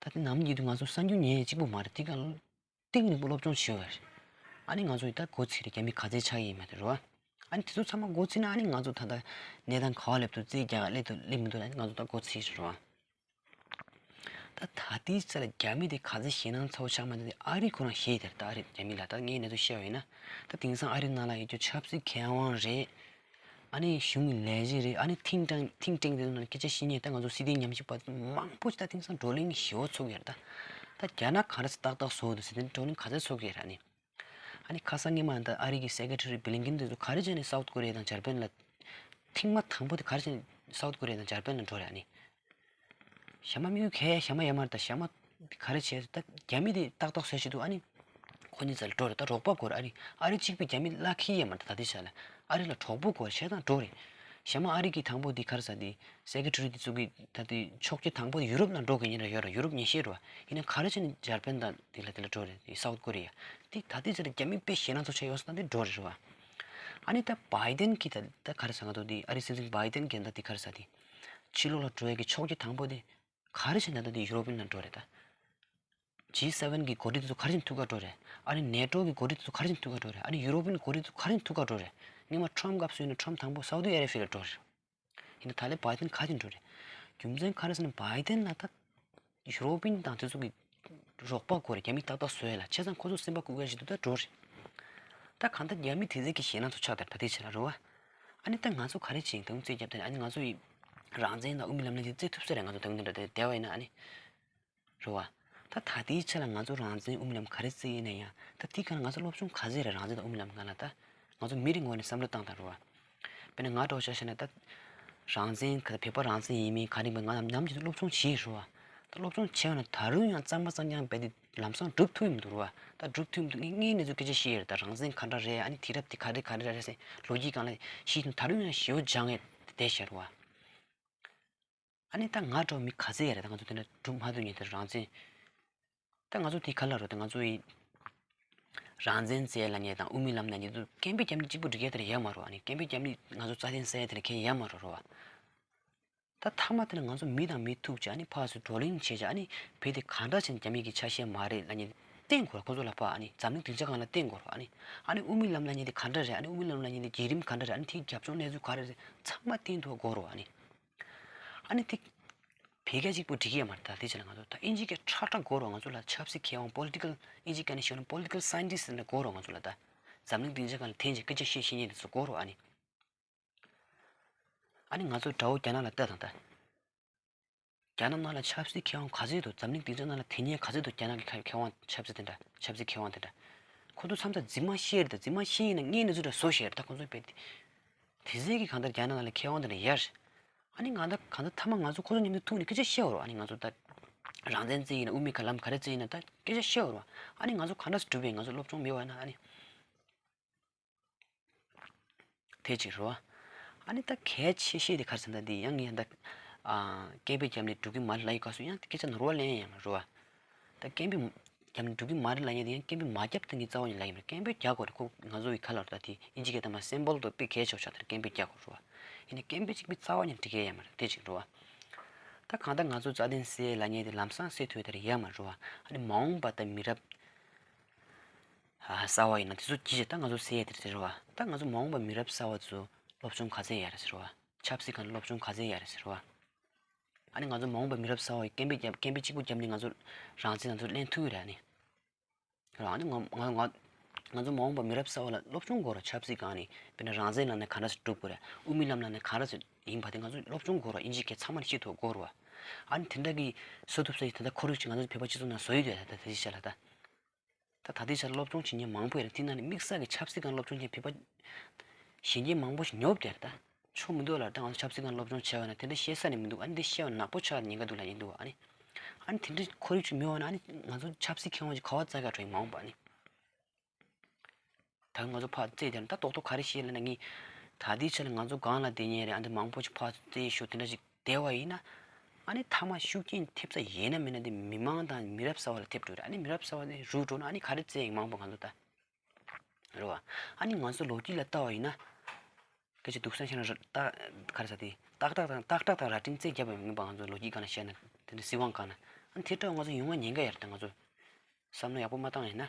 ད་དེ་ནམ་རྒྱུན་དུ་ང་ཚོ་གསར་འགྱུར་ཉན་ཡ་གཅིག་པུ་མ་རེད། དེ་ག་གཏིང་རིང་པོ་སློབ་སྦྱོང་བྱེད་དགོས་རེད། ཨ་ནི་ང་ཚོ་ད་མགོ་ཚོས་རེད། རྒྱ་མི་ག་ཚད་ཆགས་ཡིན་མ་རེད་བ། ཨ་ནི་དེ་ཚོ་ཚང་མ་མགོ་ཚོས་ན་ཨ་ནི་ང་ཚོ་ད་ལྟ་གནས་སྟངས་ག་བ་སླེབས་འདུག་རྩིས་རྒྱག་སླེབས་འདུག་སླེབས་མི་འདུག་ཨ་ནི་ང་ཚོ་ད་མགོ་ཚོས་རེད་བ། ད་ད་ལྟའི་ཆ་ལ་རྒྱ་མི་དེ་ག་ཚད་ཞེད་སྣང་ཚ་བོ་ཆགས་མ་འདུག་དེ་ཨ་རི་ཁོ་རང་ཞེད་དེར་ད་ཨ་རི་རྒྱ་མི་ལ་ད་ངས་གནས་ཚུལ་བཤད་པ་ཡིན་ན། ད་དེང་སང་ཨ་རི་ནང་ལ་ཡོད་རྒྱུ་ཆབ་སྲིད་མཁས་དབང་རེད། ཨ་ནི་གཞུང་གི་ལས་བྱེད་རེད། ཨ་ནི་ཐིང་ཀྲེང་ཐིང་ཀྲེང་དེ་ཚོ་ནང་སྐད་ཆ་བཤད་མཁན་ད་ང་ཚོ་སྲིད་དོན་ཉམས་ཞིབ་པ་མང་པོ་ཞིག་ད་དེང་སང་བགྲོ་གླེང་ཞེ་པོ་ཚོགས་ཀྱི་རེད་ད། ད་རྒྱ་ནག་ག་རེ་ཏག་ཏག་བཟོ་འདུག་ཟེར་དེ་བགྲོ་གླེང་ག་ཚད་ཚོགས་ཀྱི་རེད་ཨ་ནི། ཨ་ནི་ཁ་སང་སྔོན་མ་ད་ཨ་རི་གི་སེ་ཀེ་ཊ་རི་བྷི་ལིན་ཀིན་དེ་ཚོ་ག་རེ་བྱས་ནས་སའུཐ་ཀོ་རི་ཡ་དང་འཇར་པན་ལ། ཐེངས་མ་དང་པོ་དེ་ག་རེ་བྱས་ནས་སའུཐ་ཀོ་རི་ཡ་དང་འཇར་པན་ལ་འགྲོ་རེད་ཨ་ནི། གཞན་མ་དམིགས་ཡུལ་གལ་གཞན་མ་ཡོད་མ་རེད་ད། གཞན་མ་ག་རེ་བྱས་ད་རྒྱ་མི་དེ་ཏག་ཏག་བཟོས་བྱེད་དུ་ཨ་ནི། ཁོ་གཉིས་ཚོ་ལ་འགྲོ་རེད་ད། རོགས་པ་དགོས་རེད་ཨ་རི། ཨ་རི་གཅིག་པུས་རྒྱ་མི་བརླག་ཁྱི་ཡོད་མ་རེད་ད་ལྟའི་ཆ་ལ། ཨ་རི་ལ་གྲོགས་པོ་དགོས་རེད་བྱས་ཙང་འགྲོ་རེད། གཞན་མ་ཨ་རི་གི་དང་པོ་དེ་ག་རེ་ཟེར་དེ། སེ་ཀེ་ཊ་རི་དེ་ཚོ་གི་ད་དེ་ཕྱོགས་ཀྱི་དང་པོ་དེ་ཡུ་རོབ་ནང་འགྲོ་དགོས་ཉེན་རེ་ཡོད་རེད། ཡུ་རོབ་ཉེན་ཤེས་རེད་བ། ཡིན་ན་ག་རེ་བྱས་ནས་འཇར་པན་དང་དེ་ལ་དེ་ལ་འགྲོ་རེད་དེ་སའུཐ་ཀོ་རི་ཡ། དེ་ད་ལྟའི་ཆ་ལ་རྒྱ་མི་དཔེ་ཞེད་སྣང་ཚ་བོ་ཆགས་ཡོད་ས་ད་དེ་འགྲོ་རེད་བ། ཨ་ནི་ད་བྷའི་ཌེན་གྱིས་ད་ད་ག་རེ་ཟེར་ང་ཚོ་དེ་ཨ་རི་སྲིད་འཛིན་བྷའི་ཌེན་གྱིས་ད་དེ་ག་རེ་ཟེར་དེ། ཕྱི་ལོགས་ལ་འགྲོ་ཡ་གི་ཕྱོགས་ཀྱི་དང་པོ་དེ། ག་རེ་བྱས་ན་ད་དེ་ཡུ་རོབ་ཡིན་ན་འགྲོ་རེད་ད། ཇི་སེ་ཝེན་གི་འགོ་ཁྲིད་དེ་ཚོ་ག་རེ་བྱས་ནས་ཐུག་ག་འགྲོ་རེད། ཨ་ནི་ནེ་ཊོ་གི་འགོ་ཁྲིད་དེ་ཚོ་ག་རེ་བྱས་ནས་ཐུག་ག་འགྲོ་རེད། ཨ་ནི་ཡུ་རོབ་ཡིན་འགོ་ཁྲིད་དེ་ཚོ་ག་རེ་བྱས་ནས་ཐུག་ག་འགྲོ་རེད། སྔོན་མ་ཊྲམ་སྐབས་སུ་ཡིན་ན་ཊྲམ་དང་པོ་སའུ་དི་ཨ་རེ་བྷི་ཡ་ལ་འགྲོ་རེད། ཡིན་ན་ད་ལན་བྷའི་ཌེན་ག་རེ་བྱས་ནས་འགྲོ་རེད། རྒྱུ་མཚན་ག་རེ་ཟེར་ན་བྷའི་ཌེན་ལ་ད། ཡུ་རོབ་ཡིན་དང་དེ་ཚོ་གི་རོགས་པ་དགོས་རེད། རྒྱ་མི་ཏག་ཏག་བཟོ་ཡ་ལ་བྱས་ཙང་ཁོ་ཚོ་སེམས་པ་སྐུག་ཡ་ཞིག་འདུག་ད་འགྲོ་རེད། ད་གང་ལྟར་རྒྱ་མི་དེ་ཚོ་གི་ཞེད་སྣང་ཚོ་ཆགས་དེར་ད་ལྟའི་ཆ་ལ་རེད་བ། ཨ་ནི་ད་ང་ཚོ་ག་རེ་བྱེད་ཡིན་དང་རྩོད་རྒྱབ་དེ་ཨ་ནི་ང་ཚོ་ཡི་རང་བཙན་དང་དབུ་མའི་ལམ་ལ་ཡི་རྩོད་ཐུབ་ས་རེད། ང་ཚོ་དང་དེ་འདྲ་དེ་བསྡད་པ་ཡིན་ན་ཨ་ནི་རེད་བ། ད་ད་ལྟའི་ཆ་ལ་ང་ཚོ་རང་བཙན་དབུ་མའི་ལམ་ག་རེ་རྩོད་ཡིན་ན་ཡང་ད་དེའི་སྒང་ལ་ང་ཚོ་སློབ་སྦྱོང་ག་ཚོད་རེད། རང་བཙན་དང་དབུ་མའི་ལམ་སྒང་ལ་ད་ང་ཚོ་མི་རེ་ངོས་ནས་བསམ་བློ་བཏང་དང་རེད་བ། དཔེར་ན་ང་འདྲ་བོ་ཆ་བཞག་ན་ད་རང་བཙན་ག་བོད་པ་རང་བཙན་ཡིན་མིན་ག་རེ་ཡིན་པ་ང་ནམ་ནམ་རྒྱུན་དུ་སློབ་སྦྱོང་བྱས་རེད་བ། ད་སློབ་སྦྱོང་བྱས་པ་ན་ད་རུང་ཡང་གཙང་མ་གཙང་རྐྱང་རྦད་དེ་ལམ་སང་སྒྲུབ་ཐུབ་ཡི་མི་འདུག་རེད་བ། ད་སྒྲུབ་ཐུབ་མི་འདུག་ངས་ངས་གནས་ཚུལ་སྐད་ཆ་བཤད་ཡོད་རེད། ད་རང་བཙན་ག་འདྲ་རེད། ཨ་ནི་དུས་རབས་དེ་ག་རེ་ག་རེ་རེད་ཟེར་ལོ་རྒྱུས་སྒང་ལ་ཤེས་ཐུབ། ད་རུང་ཡང་ཞེ་པོ་སྦྱང་ཡས་བསྡད་ཤག་རེད་བ། ཨ་ནི་ད་ང་འདྲ་བོ་མི་ག་ཚོད་ཡོད་རེད། ད་ང་ཚོ་དེ་འདྲ་སྒྲུབ་མ་ཐུབ་མཁན་དེ་རང་བཙན། ད་ང་ཚོ་དེ་ག་ལ་རོ། ད་ང་ཚོ་ཡི་རང་བཙན་རྩོད་ལབ་མཁན་དང་དབུ་མའི་ལམ་ལབ་མཁན་དེ་སྐད་འབོད་རྒྱབ་མཁན་གཅིག་པུ་འགྲིག་ཡས་དེ་འདྲ་ཡོད་མ་རེད་བ། ཨ་ནི་སྐད་འབོད་རྒྱབ་མཁན་ང་ཚོ་རྩ་དོན་གསལ་ཡས་དེ་འདྲ་གང་ཡང་ཡོད་མ་རེད་རོ་བ། ད་མཐའ་མ་དེ་ལ་ང་ཚོ་མི་དང་མི་ཐུག་བྱས་ཨ་ནི་ཕར་ཚུར་བགྲོ་གླེང་བྱས་བྱས་ཨ་ནི་བོད་དེ་ག་འདྲ་བྱས་ནས་རྒྱ་མི་གི་ཆ་ཤས་མ་རེད་ལབ་མཁན་བསྟན་དགོས་རེད། ཁོ་ཚོ་ལ་ཕར་ཨ་ནི་འཛམ་གླིང་སྡིངས་ཆ་སྒང་ལ་བསྟན་དགོས་རེད་བ། ཨ་ནི་ཨ་ནི་དབུ་མའི་ལམ་ལབ་མཁན་དེ་ག་འདྲ་རེད། ཨ་ནི་དབུ་མའི་ལམ་ལབ་མཁན་དེ་བརྒྱུད་རིམ་ག་འདྲ་རེད། ཨ་ནི་དེའི་རྒྱབ་ལྗོངས་གནས་ཚུལ་ག་རེ་རེད་ཚང་མ་བསྟན་ཐུབ་དགོས་རེད་བ། ཨ་ནི་ཨ་ནི་དེ་བོད་སྐད་གཅིག་པུ་འགྲིག་གི་ཡོད་མ་རེད། ད་དེ་ཆ་ལ་ང་ཚོ་ད་ཨིན་ཇི་སྐད་ཁྲ་ཁྲ་དགོས་རེད་བ། ང་ཚོ་ལ་ཆབ་སྲིད་མཁས་དབང་པོ་ལི་ཊི་ཀལ་ཨིན་ཇི་སྐད་ནས་ཞུས་ན་པོ་ལི་ཊི་ཀལ་སའེན་ཊིསཊ་འདྲ་དགོས་རེད་བ། ང་ཚོ་ལ་ད་འཛམ་གླིང་སྡིངས་ཆ་སྒང་ལ་འཐེན་བྱས་སྐད་ཆ་བཤད་ཤེས་མཁན་དེ་ཚོ་དགོས་རེད་བ། ཨ་ནི་ཨ་ནི་ང་ཚོ་དགྲ་བོ་རྒྱ་ནག་ལ་ལྟ་དང་། ད་རྒྱ་ནག་ནང་ལ་ཆབ་སྲིད་མཁས་དབང་ག་ཚོད་འདུག་འཛམ་གླིང་སྡིངས་ཆ་ནང་ལ་དེ་སྔའི་ག་ཚོད་འདུག་རྒྱ་ནག་གི་མཁས་དབང་ཆབ་སྲིད་དེ་འདྲ་ཆབ་སྲིད་མཁས་དབང་དེ་འདྲ། ཁོ་ཚོ་མཚམས་མཚམས་རྫུན་མ་བཤད་རེད། ད་རྫུན་མ་བཤད་ཡིན་ན་དངོས་གནས་ཚུལ་འདྲ་བཟོ་བཤད་རེད། ད་ཁོ་ཚོ་དཔེ་དེ་དེ་ཚོའི་གི་གང་ལྟར་རྒྱ་ནག་ནང་ལ་མཁས་དབང་དེ་འདྲ་ཡོད་རེད། ཨ་ནི་ང་ད་གང་ལྟར་མཐའ་མ་ང་ཚོ་ཁོ་ཚོ་མཉམ་དུ་ཐུག་ནས་སྐད་ཆ་བཤད་པ་རེད། ཨ་ནི་ང་ཚོ་ད་རང་བཙན་རྩོད་ཡིན་ན་དབུ་མའི་ག་ལམ་ག་རེ་རྩོད་ཡིན་ན་ད་སྐད་ཆ་བཤད་པ་རེད། ཨ་ནི་ང་ཚོ་ག་འདྲ་སེ་སྒྲུབ་པའི་ང་ཚོ་སློབ་སྦྱོང་མེད་པ་ན་ཨ་ནི། དེ་གཅིག་རེད་བ། ཨ་ནི་ད་གལ་ཆེ་ཤོས་དེ་ག་རེ་ཟེར་ན་དེ་ཡང་ངས་ད་ཨ་སྐད་འབོད་རྒྱབ་ནས་འགྲོ་གི་མ་རེད་ལབ་ཡི་ག་སུ་ཡང་སྐད་ཆ་ནོར་བ་ལེན་ཡང་མ་རེད་བ། ད་སྐད་འབོད་རྒྱབ་ནས་འགྲོ་གི་མ་རེད་ལབ་ཡ་དེ་ཡང་སྐད་འབོད་མ་རྒྱབ་ད་ངས་རྩ་བ་ནས་ལབ་ཡི་མ་རེད། སྐད་འབོད་རྒྱག་དགོས་རེད། ཁོ་ང་ཚོ་ཡི་ག་ལ་རེད་ད་དེ་ཨིན་ཇི་སྐད་ད་མ་སིམ་བོལ་དུ་དཔེ་གལ་ཆེ་བ་ཆགས་དེར་སྐད་འབོད་རྒྱག་དགོས་རེད་བ། ཡིན་ནའི་སྐད་འབོད་གཅིག་པུས་རྩ་བ་ནས་འགྲིག་གི་ཡོད་མ་རེད། དེ་གཅིག་རེད་བ། ད་གང་ལྟར་ང་ཚོ་རྩ་དོན་གསལ་ལབ་མཁན་དེ་ལམ་སང་གསལ་ཐུབ་ཡ་དེ་ཡོད་མ་རེད་བ། ཨ་ནི་མ་འོངས་པ་ད་མི་རབས་ཨ་གསར་བ་ཡིན་ན་དེ་ཚོ་གྱིས་ད་ང་ཚོ་ཟེར་ཡ་དེ་རེད་ཟེར་བ། ད་ང་ཚོ་མ་འོངས་པ་མི་རབས་གསར་བ་ཚོ་སློབ་སྦྱོང་ག་ཚད་ཡོད་རེད་ཟེར་བ། ཆབ་སྲིད་སྒང་ལ་སློབ་སྦྱོང་ག་ཚད་ཡོད་རེད་ཟེར་བ། ཨ་ནི་ང་ཚོ་མ་འོངས་པ་མི་རབས་གསར་བ་ཡི་སྐད་འབོད་རྒྱབ་སྐད་འབོད་གཅིག་པུ་བརྒྱབ་ནས་ང་ཚོ་རང་བཙན་ང་ཚོ་ལེན་ཐུབ་ཀྱི་རེད། ཨ་ནི་རང་ནི་ང་ང་ང་ང་ཚོ་མ་འོངས་པ་མི་རབས་གསར་བ་ལ་སློབ་སྦྱོང་དགོས་རེད། ཆབ་སྲིད་སྒང་ནས་དཔེར་ན་རང་བཙན་ལབ་ན་ག་འདྲ་ཞིག་སྒྲུབ་དགོས་རེད། དབུ་མའི་ལམ་ལབ་ན་ག་འདྲ་ཞིག་ཡིན་པ་དེ་ང་ཚོ་སློབ་སྦྱོང་དགོས་རེད། ཨིན་ཇིའི་སྐད་ཚང་མ་ནས་ཤེས་ཐུབ་དགོས་རེད་བ། ཨ་ནི་དེ་འདྲ་གི་བཟོ་ཐུབ་ས་ཡིན་ད་ལྟ་ཁོར་ཡུག་ཅིག་ང་ཚོ་བོད་པ་སྤྱི་ཚོགས་ནང་བཟོ་ཡི་འདུག་ད་ད་དེ་ཅིག་བྱས་ལ་ད། ད་ད་ལྟའི་ཆར་སློབ་སྦྱོང་བྱེད་མཁན་མང་པོ་ཡོད་རེད། དེ་ནང་ནས་དམིགས་བསལ་གྱི་ཆབ་སྲིད་སྒང་སློབ་སྦྱོང་བྱེད་མཁན་བོད་པ་གཞོན་སྐྱེས་མང་པོ་ཞིག་ཉོབ་བསྡད་རེད་ད། ཆོ་མི་འདུག་ལ་ད་ང་ཚོ་ཆབ་སྲིད་སྒང་སློབ་སྦྱོང་བྱས་པ་ན་དེ་འདྲ་བཤད་ས་ནས་མི་འདུག་ཨ་ནི་འདི་བཤད་པ་ནག་པོ་ཆགས་ཉེན་ཁ་འདུག་ལབ་ཡིན་འདུག་ཨ་ནི། ཨ་ནི་དེ་འདྲ་ཁོར་ཡུག་ཅིག་མི་འོང་ན་ཨ་ནི་ང་ཚོ་ཆབ་སྲིད་མཁས་དབང་ཅིག་ག་བ་བཙལ་ག་འགྲོ་ཡིན་མ་འོངས་པ་ཨ་ནི། ད་ང་ཚོ་ཕར་བཙལ་བསྡད་ན་ད་རྡོག་རྡོག་ག་རེ་བཤད་ལབ་ན་ངས་ད་ལྟའི་ཆ་ལ་ང་ཚོ་སྒང་ལ་བསྡད་མཁན་རེད། ཨ་འདི་མང་པོ་ཅིག་ཕར་བཙལ་ཞོག་དེ་འདྲ་ཅིག་བསྡད་པ་ཡིན་ན། ཨ་ནི་མཐའ་མ་ཤུགས་རྐྱེན་ཐེབས་ས་ཡོད་ན་མེད་ན་དེ་མི་མང་དང་མི་རབས་གསར་བ་ལ་ཐེབས་འགྲོ་རེད། ཨ་ནི་མི་རབས་གསར་བ་དེ་རུལ་འགྲོ་ན་ཨ་ནི་ག་རེ་བཙལ་ཡིན་མང་པོ་ང་ཚོ་ད། རེད་བ། ཨ་ནི་ང་ཚོ་ལོ་རྒྱུས་ལ་ལྟ་བ་ཡིན་ན། སྐད་ཆ་སྡུག་ས་བཤད་ན་ར་ད་ག་རེ་ཟ་དེ་ཏག་ཏག་དང་ཏག་ཏག་དང་ར་སྤྲིན་རྩེ་བརྒྱབ་པ་ཡིན་པ་ང་ཚོ་ལོ་རྒྱུས་སྒང་ལ་བཤད་ན་དེ་འདྲ་སྲིད་དབང་སྒང་ན། ཨ་ནི་དེ་འདྲ་ང་ཚོ་ཡོང་བ་ཉེན་ཁ་ཡོད་རེད་ད་ང་ཚོ། བསམ་བློ་ཡག་པོ་མ་བཏང་ཡིན་ན།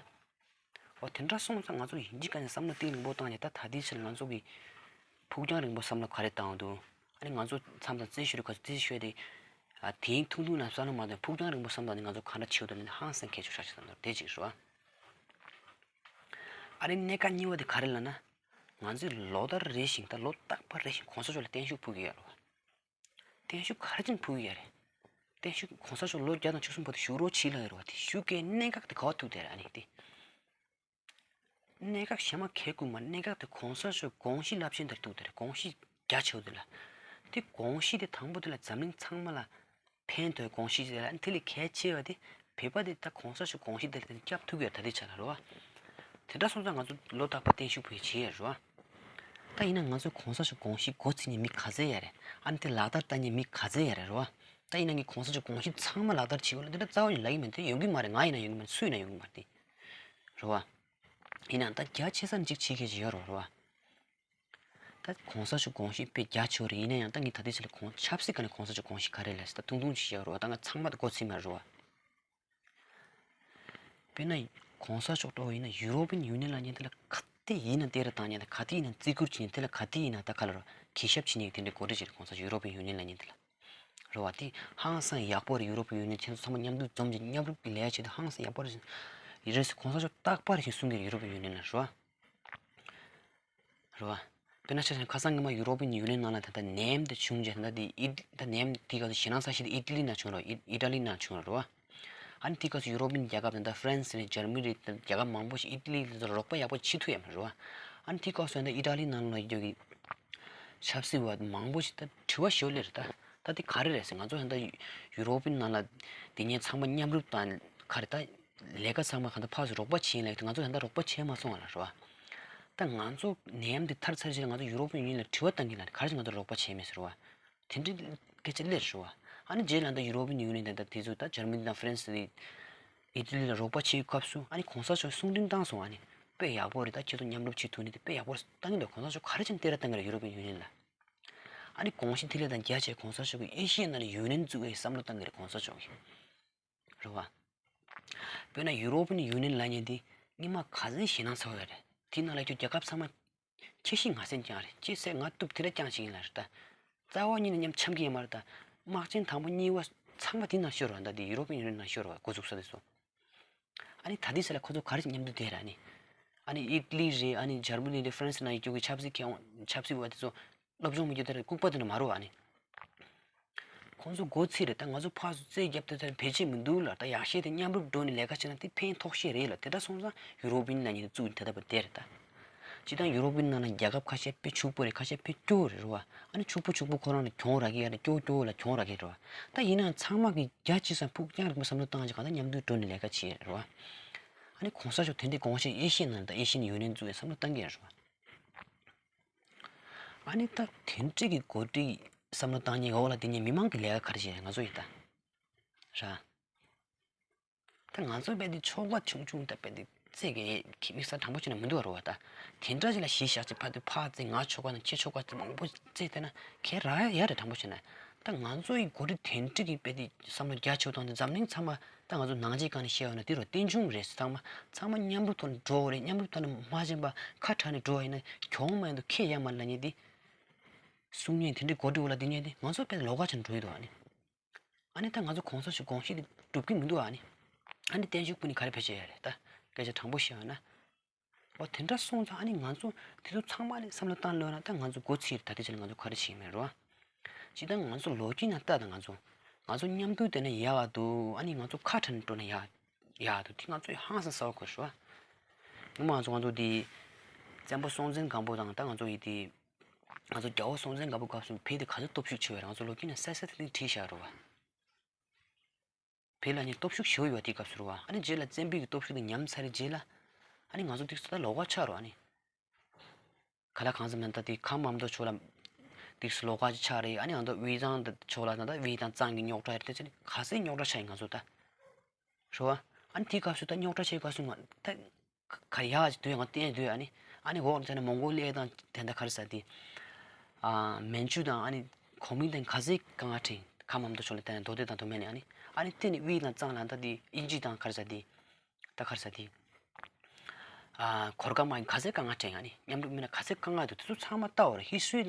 འོ་དེ་འདྲ་སོང་ཙང་ང་ཚོ་ཡིན་གཅིག་ག་ནས་བསམ་བློ་གཏིང་རིང་པོ་བཏང་ཡ་ད་ད་ལྟའི་ཆར་ང་ཚོ་གི་ཕུགས་རྒྱང་རིང་པོ་བསམ་བློ་ག་རེ་བཏང་འདུག་ཨ་ནི་ང་ཚོ་མཚམས་མཚམས་རྩེད་ཤུལ་རེ་ག་ཚོད་རྩེད་ཤུལ་དེ་ཨ་དེང་ཐུང་ཐུང་ན་བསམ་བློ་མ་བཏང་ཕུགས་རྒྱང་རིང་པོ་བསམ་བློ་ནི་ང་ཚོ་ག་འདྲ་བྱེད་འདུག་ནི་ཧང་སང་གལ་ཆེ་ཤོས་ཆགས་ཀྱི་འདུག་དེ་གཅིག་རེད་བ། ཨ་ནི་གནད་འགག་གཉིས་པ་དེ་ག་རེ་ལབ་ན། ང་ཚོས་ལོ་ལྟར་རེ་བཞིན་ད་ལོ་རྟག་པར་རེ་བཞིན་གོང་ས་མཆོག་ལ་བརྟན་བཞུགས་ཕུལ་གྱི་ཡོད་རེད་བ། བརྟན་བཞུགས་ག་རེ་བྱས་ནས་ཕུལ་གྱི་ཡོད་རེད། བརྟན་བཞུགས་གོང་ས་མཆོག་ལོ་བརྒྱ་དང་བཅུ་གསུམ་བར་དུ་བཞུགས་རོགས་བྱེད་ལབ་ཡོད་རེད་བ། དེ་བཞུགས་ཀྱི་གནད་འགག་དེ་ག་པར་ཐུག་བསྡད་རེད། ཨ་ནི་དེ། གནད་འགག་གཞན་མ་གས་ཀུན་མ་གནད་འགག་དེ་གོང་ས་མཆོག་དགོངས་གཞི་རླབས་ཆེན་དེར་ཐུག་བསྡད་རེད། དགོངས་གཞི་རྒྱ་ཆེ་བོ་དེ་ལ། དེ་དགོངས་གཞི་དེ་དང་པོ་དེ་ལ་འཛམ་གླིང་ཚང་མ་ལ་ཕན་ཐོགས་དགོངས་གཞི་དེ་ལ་དེ་ལས་གལ་ཆེ་བ་དེ་བོད་པ་དེ་ད་གོང་ས་མཆོག་དགོངས་གཞི་དེ་ལ་དེ་སྐྱབས་ཐུབ་ཡོད་ད་ལྟའི་ཆ་ལ་རེད་བ། དེ་འདྲ་སོང་ཙང་ང་ཚོ་ལོ་རྟག་པར་བརྟན་བཞུགས་ཕུལ་བྱེད་ཡོད་རེད་བ། ད་ཡིན་ན་ང་ཚོ་གོང་ས་མཆོག་དགོངས་གཞི་མགོ་ཚོས་མཁན་མི་ག་ཚད་ཡོད་རེད། ཨ་ནི་དེ་ལག་བསྟར་བསྟར་མཁན་མི་ག་ཚད་ཡོད་རེད་རེད་བ། ད་ཡིན་ན་ངས་གོང་ས་མཆོག་དགོངས་གཞི་ཚང་མ་ལག་བསྟར་བྱེད་དགོས་ལ་དེ་འདྲ་རྩ་བ་ནས་ལབ་ཀྱི་མེད། དེ་ཡོང་གི་མ་རེད། ང་ཡིན་ན་ཡོང་གི་མ་རེད། སུ་ཡིན་ན་ཡོང་གི་མ་རེད་དེ། རེད་བ། ཡིན་ནའང་ད་རྒྱ་ཆེ་ས་ནས་གཅིག་བྱེད་ཀྱི་ཡོད་རེད་བ། ད་གོང་ས་མཆོག་དགོངས་གཞི་དཔེ་རྒྱ་ཆེ་བ་རེད། ཡིན་ན་ཡང་ད་ངས་ད་ལྟའི་ཆ་ལ་གོང་ཆབ་སྲིད་སྒང་ནས་གོང་ས་མཆོག་དགོངས་གཞི་ག་རེ་ལབ་ཟེར་ད་ཐུང་ཐུང་ཅིག་བཤད་རོགས། ད་ང་ཚང་མ་ད་མགོ་ཚོས་མ་རེད་བ། དཔེར་ན་གོང་ས་མཆོག་འདྲ་བོ་ཡིན་ན་ཡུ་རོ་པིན་ཡུ་ནི་ཡན་ལབ་མཁན་དེ་ལ་ག་དེ་ཡིན་ན་སྟེར་བཏང་མཁན་དང་ག་དེ་ཡིན་ན་བརྩི་བཀུར་བྱེད་མཁན་དེ་ལ་ག་དེ་ཡིན་ན་ད་ག་ལ་རོ་གུས་ཞབས་བྱེད་མཁན་དེ་འདྲའི་འགོ་ཁྲིད་ཅིག་རེད། གོང་ས་མཆོག་ཡུ་རོ་པིན་ཡུ་ནི་ཡན་ལབ་མཁན་དེ་ལ། རེད་བ། དེ་ཧང་སང་ཡག་པོ་རེད། ཡུ་རོ་པི་ཡུ་ནི་ཡན་ཁྱེད་ཚོ་ཚང་མ་མཉམ་དུ་འཛོམས་ཀྱི་མཉམ་རུབ་ཀྱི་ལས་བྱེད་དུས་ཧང་སང་ཡག་པོ་རེད། རེད་ཟེར་གོང་ས་མཆོག་རྟག་པར་ཞིག་གསུང་གི་རེད། ཡུ་རོ་པི་ཡུ་ནི་ཡན་ལ་རེད་བ། རེད་བ། དཔེར་ན་ཆ་བཞག་ན་ཁ་སང་སྔོན་མ་ཡུ་རོ་པིན་ཡུ་ནི་ཡན་ནང་ལ་ད་ལྟ་ནད་ཡམས་དེ་བྱུང་རྗེས་ད་ལྟ་དེ་ཨི་ད་ནད་ཡམས་དེའི་སྐབས་སུ་ཞེད་སྣང་ཚ་ཤོས་དེ་ཨི་ཊ་ལི་ནང་བྱུང་རེད། ཨི་ཨི་ཊ་ལི་ནང་བྱུང་རེད་བ། ཨ་ནི་དེའི་སྐབས་སུ་ཡུ་རོ་པིན་རྒྱལ་ཁབ་དང་ད་ཧྥ་རན་སི་རེད། འཇར་མ་ནི་རེད། ད་རྒྱལ་ཁབ་མང་པོ་ཞིག་ཨི་ཊ་ལི་ལ་རོགས་པ་ཡག་པོ་བྱེད་ཐུབ་ཡ་མ་རེད་བ། ཨ་ནི་དེའི་སྐབས་སུ་ད་ཨི་ཊ་ལི་ནང་ལ་ཡོད་ཀྱི་ཆབ་སྲིད་པ་མང་པོ་ཞིག་ད་དྲི་བ་ཞིག་སླེབས་རེད། ད་ད་དེ་ག་རེ་རེད་ཟེར། ང་ཚོ་ད་ལྟ་ཡུ་རོ་པིན་ནང་ལ་དེ་ཉིད་ཚང་མ་མཉམ་རུབ་དང་ག་རེ་ད་ལས་ཀ་ཚང་མ་གང་ལྟར་ཕར་ཚུར་རོགས་པ་བྱེད་ལབ་ཀྱི་འདུག་ང་ཚོ་ད་ལྟ་རོགས་པ་བྱེད་མ་སོང་བ་ལ་རེད་བ། ད་ང་ཚོ་ནད་ཡམས་འདི་ཐར་ཚར་རྗེས་ལ་ང་ཚོ་ཡུ་རོབ་ཡུ་ནི་ཡན་ལ་དྲི་བ་བཏང་གི་ལ་ག་རེ་བྱས་ང་ཚོ་རོགས་པ་བྱས་མེད་ཟེར་བ། དེ་འདྲའི་སྐད་ཆ་སླེབས་ཟེར་བ། ཨ་ནི་རྗེས་ལ་ད་ཡུ་རོབ་ཡུ་ནི་ཡན་ད་ད་དེ་ཚོ་ད་འཇར་མ་ནི་དང་ཧྥ་རན་སི་དེ་ཨི་ཏི་ལི་ལ་རོགས་པ་བྱེད་ཡོད་སྐབས་སུ་ཨ་ནི་གོང་ས་མཆོག་གསུང་འཕྲིན་བཏང་སོང་། ཨ་ནི་དཔེ་ཡག་པོ་རེད། ད་ཁྱེད་ཚོ་མཉམ་རུབ་བྱེད་ཐུབ་ནི་དེ་དཔེ་ཡག་པོ་བཏང་གི་འདུག་གོང་ས་མཆོག་ག་རེ་བྱས་ནས་བསྟོད་ར་བཏང་གི་རེད་ཡུ་རོབ་ཡུ་ནི་ཡན་ལ། ཨ་ནི་དགོངས་གཞི་དེ་ལས་ད་རྒྱ་ཆེ་གོང་ས་མཆོག་གིས་ཨེ་ཤི་ཡའི་ནང་ལ་ཡུ་ནི་ཡན་བཙུགས་པའི་བསམ་བློ་བཏང་གི་རེད་གོང་ས་མཆོག་གིས། རེད་བ། དཔེར་ན་ཡུ་རོ་པིན་ཡུ་ནི་ཡན་ལབ་མཁན་དེ་སྔོན་མ་ག་ཚོད་ཞེད་སྣང་ཚ་བོ་ཡོད་རེད། དེའི་ནང་ལ་ཁྱོད་རྒྱལ་ཁབ་ཚང་མ་ཁྱེད་ཤི་ང་གསོན་རྐྱང་རེད། ཁྱེད་བསད་ང་གཏུབ་དེ་འདྲ་རྐྱང་བྱེད་ཀྱི་ཡིན་ལབ་རེད་ད། རྩ་བ་ཉིད་ནས་མཉམ་འཆམ་གྱི་ཡོད་མ་རེད་ད། དམག་ཆེན་དང་པོ་གཉིས་པ་ཚང་མ་དེའི་ནང་ཤོར་བ་ད། དེ་ཡུ་རོ་པིན་ཡུ་ནི་ཡན་ནང་ཤོར་བ་འགོ་འཛུགས་ས་དེ་ཚོ། ཨ་ནི་ད་ལྟའི་ཆ་ལ་ཁོ་ཚོ་ག་རེ་བྱས་མཉམ་དུ་བསྡད་ར་ཨ་ནི། ཨ་ནི་ཨི་ཏི་ལི་རེད། ཨ་ནི་འཇར་མ་ནི་རེད། ཧྥ་རན་སི་ནང་ཡོད་རྒྱུ་གི་ཆབ་སྲིད་མཁས་དབང་ཆབ་སྲིད་པ་དེ་ཚོ་སློབ་སྦྱོང་མི་རྒྱུ་དེ་རེད། ལྐུགས་པ་དེ་འདྲ་མ་རེད་བ་ཨ་ནི། ཁོང་ཚོ་མགོ་ཚོས་རེད་ད། ང་ཚོ་ཕར་ཚུར་རྩོད་རྒྱབ་དེ་ཚོ་བེད་སྤྱད་མི་འདུག་ལ། ད་ཡག་ཤོས་དེ་མཉམ་རུབ་འགྲོ་ནས་ལས་ཀ་བྱས་ན་དེ་ཕན་ཐོགས་ཤོས་རེད་ལ། དེ་འདྲ་སོང་ཙང་ཡུ་རོ་པིན་ཡུ་ནི་ཡན་ནི་བཙུགས་ནས་དེ་ལྟ་བུ་བསྡད་རེད་ད། སྤྱིར་བཏང་ཡུ་རོ་པིན་ནང་ལ་རྒྱལ་ཁབ་ཁ་ཤས་དཔེ་ཕྱུག་པོ་རེད། ཁ་ཤས་དཔེ་སྐྱོ་བོ་རེད་རེད་བ། ཨ་ནི་ཕྱུག་པོ་ཕྱུག་པོ་ཁོ་རང་ལ་གྱོང་རག་གི་ཡ་ལ་སྐྱོ་སྐྱོ་བོ་ལ་གྱོང་རག་གི་རེད་བ། ད་ཡིན་ནའང་ཚང་མ་གི་རྒྱ་ཆེ་ས་ཕུགས་རྒྱང་རིང་པོ་བསམ་བློ་བཏང་ཅིག་གང་ལྟར་མཉམ་དུ་འགྲོ་ནས་ལས་ཀ་བྱེད་རེད་བ། ཨ་ནི་གོང་ས་མཆོག་དེ་འདྲའི་དགོངས་བཞེས་ཨེ་ཤི་ཡའི་ནང་ད་ཨེ་ཤི་ཡའི་ཡུ་ནི་ཡན་བཙུགས་ཡ་བསམ་བློ་བཏང་གི་ཡ་རེད་བ། ཨ་ནི་ད་དེ་འདྲ་གི་འགོ་ཁྲིད་བསམ་བློ་བཏང་མཁན་འོག་ལ་དེ་ཉིད་མི་མང་གི་ལས་ཀ་ག་རེ་བྱེད་ང་ཚོ་ཡིན་ད། ར། ད་ང་ཚོ་དཔེ་དེ་ཆོལ་ཁ་ཆུང་ཆུང་ད་དཔེ་དེ་རྩེ་གི་ཁྱི་མིག་སར་དྲང་པོ་བྱས་ན་མི་འདུག་བ་རོ་བ་ད། དེ་འདྲ་ཞིག་ལ་གཞི་བཞག་ཅིག་ཕར་དུ་ཕར་རྩེ་ང་ཆོལ་ཁ་ན་ཁྱི་ཆོལ་ཁ་རྩེ་མང་པོ་རྩེ་བསྡད་ན་ག་རེ་ཡ་རེད་དྲང་པོ་བྱས་ན། ད་ང་ཚོ་ཡི་འགོ་ཁྲིད་དེ་འདྲ་གི་དཔེ་དེ་བསམ་བློ་རྒྱ་ཆེ་བོ་བཏང་དེ་འཛམ་གླིང་ཚང་མ་ད་ང་ཚོ་ནང་ཆེན་སྒང་ནས་བཤད་ཡོད་ན་དེ་རུ་རྟེན་འབྱུང་རེད་ཟེར། ཚང་མ་ཚང་མ་མཉམ་རུབ་ཐོག་ནས་འགྲོ་བ་རེད། མཉམ་རུབ་ཐོག་ནས་མ་བྱས་པ་ཁ་བྲལ་ནས་འགྲོ་བ་ཡིན་ན་གྱོང་མ་ཡིན་དུ་ཁེ་ཡ་མ་ལབ་མཁན་དེ། གསུང་མཁན་དེ་འདྲའི་འགོ་ཁྲིད་འོག་ལ་དེ་མཁན་དེ་ང་ཚོ་དཔེ་ལོགས་ཀ་ཆགས་འགྲོ་ཡི་འདུག་ཨ་ནི། ཨ་ནི་ད་ང་ཚོ་གོང་ས་མཆོག་དགོངས་གཞི་དེ་འགྲུབ་ཀྱི་མི་འདུག་ཨ་ནི། ཨ་ནི་བརྟན་བཞུགས་ཕུལ་ནས་ག་རེ་ཕལ་ཆེར་ཡོད་རེད་ད། སྐད་ཆ་དྲང་པོ་བཤད་ཡོད་ན། འོ་དེ་འདྲ་སོང་ཙང་ཨ་ནི་ང་ཚོ་དེ་ཚོ་ཚང་མ་ནས་བསམ་བློ་བཏང་ལོས་ན་ད་ང་ཚོ་འགོ་ཚིག་རེད། ད་ལྟའི་ཆར་ང་ཚོ་ག་རེ་བྱེད་ཀྱི་མེད་རོ། ཇི་ལྟར་ང་ཚོ་ལོ་རྒྱུས་ནང་ལྟ་དང་ང་ཚོ་ང་ཚོ་མཉམ་འདུས་བསྡད་ན་ཡག་ག་འདུག་ཨ་ནི་ང་ཚོ་ཁ་བྲལ་ནས་འགྲོ་ན་ཡག་ཡག་ག་འདུག་དེ་ང་ཚོ་ཡི་ཧང་སང་ས་བ་གོ་རེད་རོ། ངོ་མ་ང་ཚོ་ང་ཚོ་དེ་བཙན་པོ་སྲོང་བཙན་སྒམ་པོ་དང་ད་ང་ཚོ་ཡི་དེ། ང་ཚོ་རྒྱལ་པོ་སྲོང་བཙན་སྒམ་པོ་སྐབས་སུ་བོད་དེ་ག་ཚོད་སྟོབས་ཤུགས་ཆེ་བ་རེད། ང་ཚོ་ལོ་རྒྱུས་ནང་གསལ་གསལ་ཐིང་ཐིང་བྲིས་བཞག་རེད་བ། བོད་ལ་ནི་སྟོབས་ཤུགས་ཞེ་པོ་ཡོད་པ་དེའི་སྐབས་སུ་རེད་བ། ཨ་ནི་རྗེས་ལ་བཙན་པོའི་གི་སྟོབས་ཤུགས་དེ་ཉམས་ཚར་རྗེས་ལ། ཨ་ནི་ང་ཚོ་དེ་ཚོ་ད་ལོགས་ཀ་ཆགས་རེད་བ། ཨ་ནི་ག་ལ་གང་འཚམ་ན་ད་དེ་ཁམས་ཨ་མདོ་ཕྱོགས་ལ་དེ་ཚོ་ལོགས་ཀ་ཅིག་ཆགས་རེད། ཨ་ནི་ཨ་མདོ་དབུས་གཙང་ད་ཕྱོགས་ལ་ད་ད་དབུས་དང་གཙང་གི་རྙོག་དྲ་རེད། དེ་ཚོ་ནི་ག་ཚོད་རྙོག་དྲ་ཆགས་ཡིན་ང་ཚོ་ད། རེད་བ། ཨ་ནི་དེའི་སྐབས་སུ་ད་རྙོག་དྲ་ཆེའི་སྐབས་སུ་ང་ད། ག་ཡག་ཅིག་འདུག་ཡང་བསྟན་འདུག་ཨ་ནི། ཨ་ནི་འོག་ན་མོང་གོ་ལི་ཡ་དང་དེ་འདྲ་ག་རེ་ཟེར་དེ། ཨ་མན་ཇུ་དང་ཨ་ནི་གོ་མིན་དང་ག་ཚོད་དཀའ་ངལ་འཕྲད་ཁམས་ཨ་མདོ་ཕྱོགས་ལ་བསྟན་མདོ་སྟོད་དང་མདོ་སྨད་ནས་ཨ་ནི། ཨ་ནི་དེ་ནི་དབུས་དང་གཙང་ལ་ད་དེ་དབྱིན་ཇི་དང་ག་རེ་ཟེར་དེ། ད་ག་རེ་ཟེར་དེ། ཨ་གོར་དཀར་དམག་གི་ག་ཚོད་དཀའ་ངལ་འཕྲད་ཨ་ནི་མཉམ་རུབ་མིན་ན་ག་ཚོད་དཀའ་ངལ་འདུག་དེ་ཚོ་ཚང་མ་ལྟ་བ་རེད། ཧི་སི་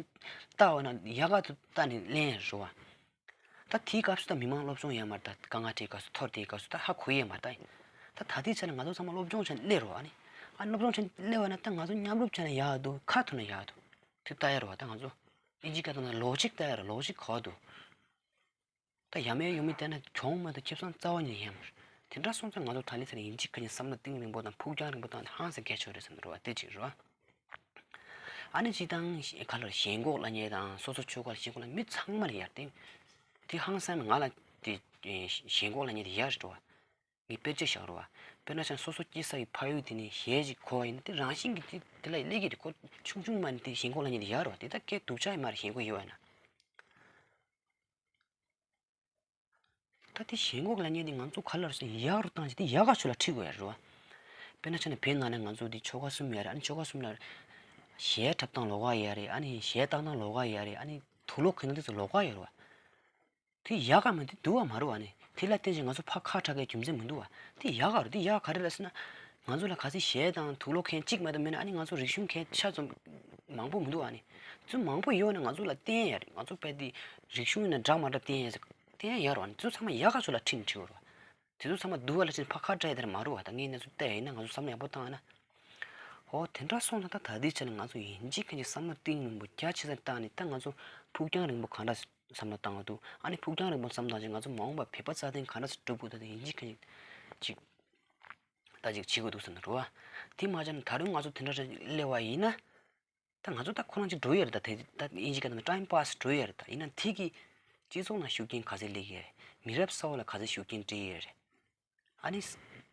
ཊོ་རི་ལྟ་བ་ན་ཡག་ག་ཚོད་ལྟ་ནས་ལེན་རེད་བ། ད་དེའི་སྐབས་སུ་ད་མི་མང་སློབ་སྦྱོང་ཡོད་མ་རེད། ད་དཀའ་ངལ་འཕྲད་སྐབས་སུ་འཐོར་དེའི་སྐབས་སུ་ད་ཧ་གོ་ཡས་མ་རེད། ད་ད་ད་ལྟའི་ཆ་ནས་ང་ཚོ་ཚང་མ་སློབ་སྦྱོང་བྱས་ནས་སླེབས་རོགས་ཨ་ནི། ཨ་སློབ་སྦྱོང་བྱས་ནས་སླེབས་པ་ན་ད་ང་ཚོ་མཉམ་རུབ་བྱས་ནས་ཡག་འདུག་ཁ་ཐུག་ན་ཡག་འདུག་དེ་ལྟ་ཡ་རོགས། ད་ང་ཚོ་ཨིན་ཇི་སྐད་ཐོག་ན་ལོ་ཇིག་ལྟ་ཡ་རོགས། ལོ་ཇིག་གོ་འདུག་ད་ཡ་མའི་ཡོ་མི་བལྟས་ན་གྱོང་མ་གཏོགས་ཁེ་བཟང་རྩ་བ་ཉིད་ཡོད་མ་རེད། དེ་འདྲ་སོང་ཙང་ང་ཚོ་ད་ལི་ཚེ་ནས་ཨིན་ཇི་སྐད་ཀྱི་བསམ་བློ་གཏིང་རིང་པོ་དང་ཕུགས་རྒྱང་རིང་པོ་བཏང་ནས་ཧང་སང་གལ་ཆེ་རེད་བསམ་རོགས་པ་དེ་གཅིག་རེད་བ། ཨ་ནི་སྤྱིར་བཏང་ག་ལ་ཞེན་ཁོག་ལབ་མཁན་དང་སོ་སོ་ཆོལ་ཁ་ལ་ཞེན་ཁོག་ལབ་མི་ཚང་མ་ལ་ཡར་བརྟེན། དེ་ཧང་སང་ང་ལ་དེ་ཞེན་ཁོག་ལབ་མཁན་དེ་ཡག་རེད་བ། ངས་དཔེར་བརྗོད་བཞག་རོགས་བ། དཔེར་ན་ཆ་ན་སོ་སོ་སྐྱེས་ས་ཡི་ཕ་ཡུལ་དེ་ནས་གཞས་ཅིག་གོ་བ་ཡིན་ན་དེ་རང་བཞིན་གྱིས་དེ་དེ་ལ་སླེབས་ཀྱི་རེད། ཁོ་ཆུང་ཆུང་མ་ནས་དེ་ཞེན་ཁོག་ལབ་མཁན་དེ་ཡག་རེད་བ། དེ་ད་སྐད་སྡུག་ཅག་ཡིན་མ་རེད། ཞེན་ཁོག་ཡོད་བ་ན། ད་དེ་ཞེན་ཁོག་ལབ་མཁན་དེ་ང་ཚོ་ག་ལ་རེད་ཟེར་ཡག་རུ་བཏང་ཞིག་དེ་ཡག་ག་ཆོས་ལ་ཁྲིད་དགོས་ཡ་རེད་བ། དཔེར་ན་ཆ་ནས་བོད་ནང་ནས་ང་ཚོ་དེ་ཆོལ་ཁ་གསུམ་ཡོད་རེད། ཨ་ནི་ཆོལ་ཁ་གསུམ་ལ་གཞས་འཁྲབ་སྟངས་ལོགས་ཀ་ཡོད་རེད། ཨ་ནི་གཞས་བཏང་སྟངས་ལོགས་ཀ་ཡོད་རེད། ཨ་ནི་དུག་ལོག་གོན་སྟངས་དེ་ཚོ་ལོགས་ཀ་ཡོད་རེད་བ། དེ་ཡག་ག་མ་དེ་སྡུག་ག་མ་རེད་བ། ཨ་ནི་དེ་ལ་བརྟེན་ཞིང་ང་ཚོ་ཕར་ཁ་གྲག་གི་རྒྱུ་མཚན་མི་འདུག་བ། དེ་ཡག་ག་རེད། དེ་ཡག་ག་རེ་རེད་ཟེར་ན། ང་ཚོ་ལ་ག་ཚོད་གཞས་དང་དུག་ལོག་མཁན་གཅིག་མ་གཏོགས་མེད་ན་ཨ་ནི་ང་ཚོ་རིག་གཞུང་མཁན་ཆ་ཚང་མང་པོ་མི་འདུག་བ། ཨ་ནི་ཚོ་མང་པོ་ཡོད་ན་ང་ཚོ་ལ་བསྟན་ཡ་རེད། ང་ཚོ་དཔེ་དེ་རིག་གཞུང་ཡིན་ན་འདྲ་མ་འདྲ་བསྟན་ཡ་བསྟན་ཡ་ཡོད་རེད་བ། ཨ་ནི་ཚོ་ཚང་མ་ཡག་ག་ཚོ་ལ་ཁྲིད་ནས་ཁྲིད་དགོས་རེད་བ། དེ་ཚོ་ཚང་མ་སྡུག་ག་ལ་ཕྱིན་ཕར་ཁ་བྲལ་ཡ་དེ་ར་མ་རུ་བ། ད་ངས་ནས་ཚོ་བལྟས་ཡིན་ན་ང་ཚོ་བསམ་བློ་ཡག་པོ་བཏང་ཡིན་ན། ཨོ་དེ་འདྲ་སོང་ཙང་ད་ད་ལྟའི་ཆ་ནས་ང་ཚོ་ཡིན་གཅིག་མིན་གཅིག་བསམ་བློ་གཏིང་རིང་པོ་རྒྱ་ཆེ་ས་བཏང་ནས་ད་ང་ཚོ་ཕུགས་རྒྱང་རིང་པོ་ག་འདྲ་བསམ་བློ་བཏང་གི་འདུག་ཨ་ནི་ཕུགས་རྒྱང་རིང་པོ་བསམ་བཏང་རྗེས་ང་ཚོ་མ་འོངས་པར་བོད་པ་རྩ་དོན་ག་འདྲ་སྒྲུབ་དགོས་ད་ཡིན་གཅིག་མིན་གཅིག་ཅིག་ད་ཅིག་བྱེད་དགོས་འདུག་བསམ་འདུག་རོ། དེ་མ་བྱས་ན་ད་རུང་ང་ཚོ་དེ་འདྲ་རེ་སླེབས་པ་ཡིན་ན། ད་ང་ཚོ་ད་ཁོ་རང་ཅིག་འགྲོ་ཡི་རེད། ད་དེ་ད་ཨིན་ཇི་སྐད་ནང་time pass འགྲོ་ཡི་རེད། ད་ཡིན་ན་དེ་གི་སྤྱི་ཚོགས་ནང་ཤུགས་རྐྱེན་ག་ཚད་སླེབས་ཀྱི་རེད། མི་རབས་གསར་བ་ལ་ག་ཚད་ཤུགས་རྐྱེན་སྤྲད་ཀྱི་རེད། ཨ་ནི་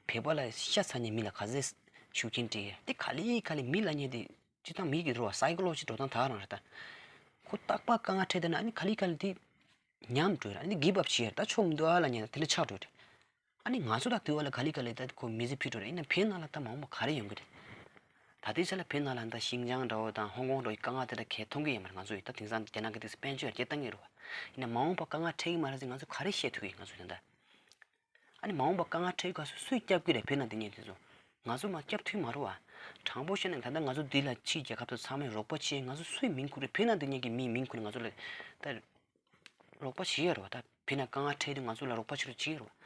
བོད་པ་ལ་ཤ་ཚ་མཁན་མི་ལ་ག་ཚད་ཤུགས་རྐྱེན་སྤྲད་ཀྱི་རེད། དེ་ག་ལེ་ག་ལེ་མི་ལབ་མཁན་དེ་སྤྱིར་བཏང་མི་གི་རེད་བ། psychology འགྲོ་སྟངས་ད་ག་རང་རེད་ད། ཁོ་རྟག་པར་དཀའ་ངལ་འཕྲད་བསྡད་ན་ཨ་ནི་ག་ལེ་ག་ལེ་དེ་ཉམས་འགྲོ་ཡི་རེད། ཨ་ནི་give up བྱེད་ཡི་རེད། ད་ཆོག་མི་འདུག་ཨ་ལབ་མཁན་དེ་འདྲ་ཆགས་འགྲོ་ཡི་རེད། ཨ་ནི་ང་ཚོ་ད་དུས་བ་ལ་ག་ལེ་ག་ལེ་ད་ཁོ་མི་ཚེ་ཕྱིན་འགྲོ་རེད། ཡིན་ན་བོད་ནང་ལ་ད་མ་འོངས་པ་ག་རེ་ཡོང་གི་རེད། ད་ལྟའི་ཆ་ལ་བོད་ནང་ལ་ད་ཤིན་ཅང་འདྲ་བོ་དང་ཧོང་ཀོང་འདྲ་བོའི་དཀའ་ངལ་དེ་འདྲ་གང་ཡང་མཐོང་གི་ཡོད་མ་རེད། ང་ཚོ་ཡིས་ད་དེང་སང་རྒྱ་ནག་གི་དུས་སུ་དཔལ་འབྱོར་ཡར་རྒྱས་བཏང་གི་རེད་བ། ཡིན་ན་མ་འོངས་པ་དཀའ་ངལ་འཕྲད་ཀྱི་མ་རེད་ཟེར་ང་ཚོ་ག་རེ་བཤད་ཐུབ་ཀྱི་ཡིན་ང་ཚོ་ད་ལྟ། ཨ་ནི་མ་འོངས་པ་དཀའ་ངལ་འཕྲད་སྐབས་སུ་སུས་སྐྱོབ་ཀྱི་རེད། བོད་ནང་དེ་ཉིད་དེ་ཚོ་ང་ཚོ་མ་སྐྱོབ་ཐུབ་མ་རེད་བ། དྲང་པོ་བཤད་ན་ད་ལྟ་ང་ཚོ་འདི་ལ་ཕྱིའི་རྒྱལ་ཁབ་ཚོ་ཚང་མས་རོགས་པ་བྱས། ང་ཚོ་སུའི་མིང་ཁུར་རེད། བོད་ནང་དེ་ཉིད་ཀྱི་མིའི་མིང་ཁུར་ནས་ང་ཚོ་ལ་ད་རོགས་པ་བྱེད་ཡོད་རེད་བ། ད་བོད་ནང་དཀའ་ངལ་འཕྲད་དུས་ང་ཚོ་ལ་རོགས་པ་བྱེད་རོགས་བྱེད་ཡོད་རེད་བ།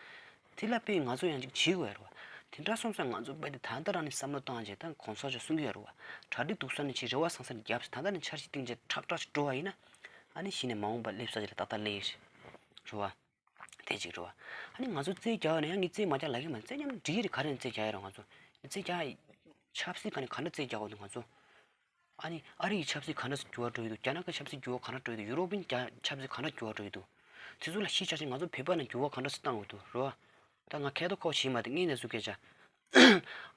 དེ་ལ་དཔེ་ང་ཚོ་ཡང་ཅིག་བྱེད་དགོས་ཡོད་རེད་བ། དེ་འདྲ་སོང་ཙང་ང་ཚོ་དཔེ་དེ་ད་ལྟ་རང་ནས་བསམ་བློ་བཏང་བྱས་ད་གོང་ས་མཆོག་གསུང་གི་ཡོད་རེད་བ། གྲ་སྒྲིག་འདུག་ས་ནས་ཅིག་རེ་བ་བཟང་ས་ནས་རྒྱབ་ཟེར། ད་ལྟ་ནས་འཆར་གཞི་བཏིང་བྱས་ཁྲག་ཁྲག་ཅིག་འགྲོ་བ་ཡིན་ན་ཨ་ནི་གཞི་ནས་མ་འོངས་པ་སླེབས་ས་ཅིག་ལ་ཏག་ཏག་སླེབས་ཡོད་རེད་བ། དེ་གཅིག་རེད་བ། ཨ་ནི་ང་ཚོ་རྩིས་རྒྱག་ཡོད་ན་ཡང་ངས་རྩིས་མ་རྒྱག་ལབ་ཀྱི་མ་རེད། རྩིས་མཉམ་དུ་འགྲིག་གི་རེད། ག་རེ་ནས་རྩིས་རྒྱག་ཡོད་རེད། ང་ཚོ་རྩིས་རྒྱག་ཆབ་སྲིད་ག་ནས་ག་འདྲ་རྩིས་རྒྱག་དགོས་འདུག་ང་ཚོ། ཨ་ནི་ཨ་རི་ཡི་ཆབ་སྲིད་ག་འདྲ་སེ་འགྱུར་བ་འགྲོ་ཡི་འདུག་རྒྱ་ནག་གི་ཆབ་སྲིད་འགྱུར་བ་ག་འདྲ་འགྲོ་ཡི་འདུག་ཡུ་རོབ་པའི་རྒྱ་ཆབ་སྲིད་ག་འདྲ་འགྱུར་བ་འགྲོ་ཡི་འདུག་དེ་ཚོ་ལ་གཞི་བཞག་བྱས་ང་ཚོ་བོད་པ་ནང་འགྱུར་བ་ག་འདྲ་སེ་བཏང་དགོས་འདུག་རེད་བ། ད་ང་ཁ་ཐོག་ཁ་བ་བྱེད་མ་དེ་ངས་ནས་སུ་སྐད་ཆ།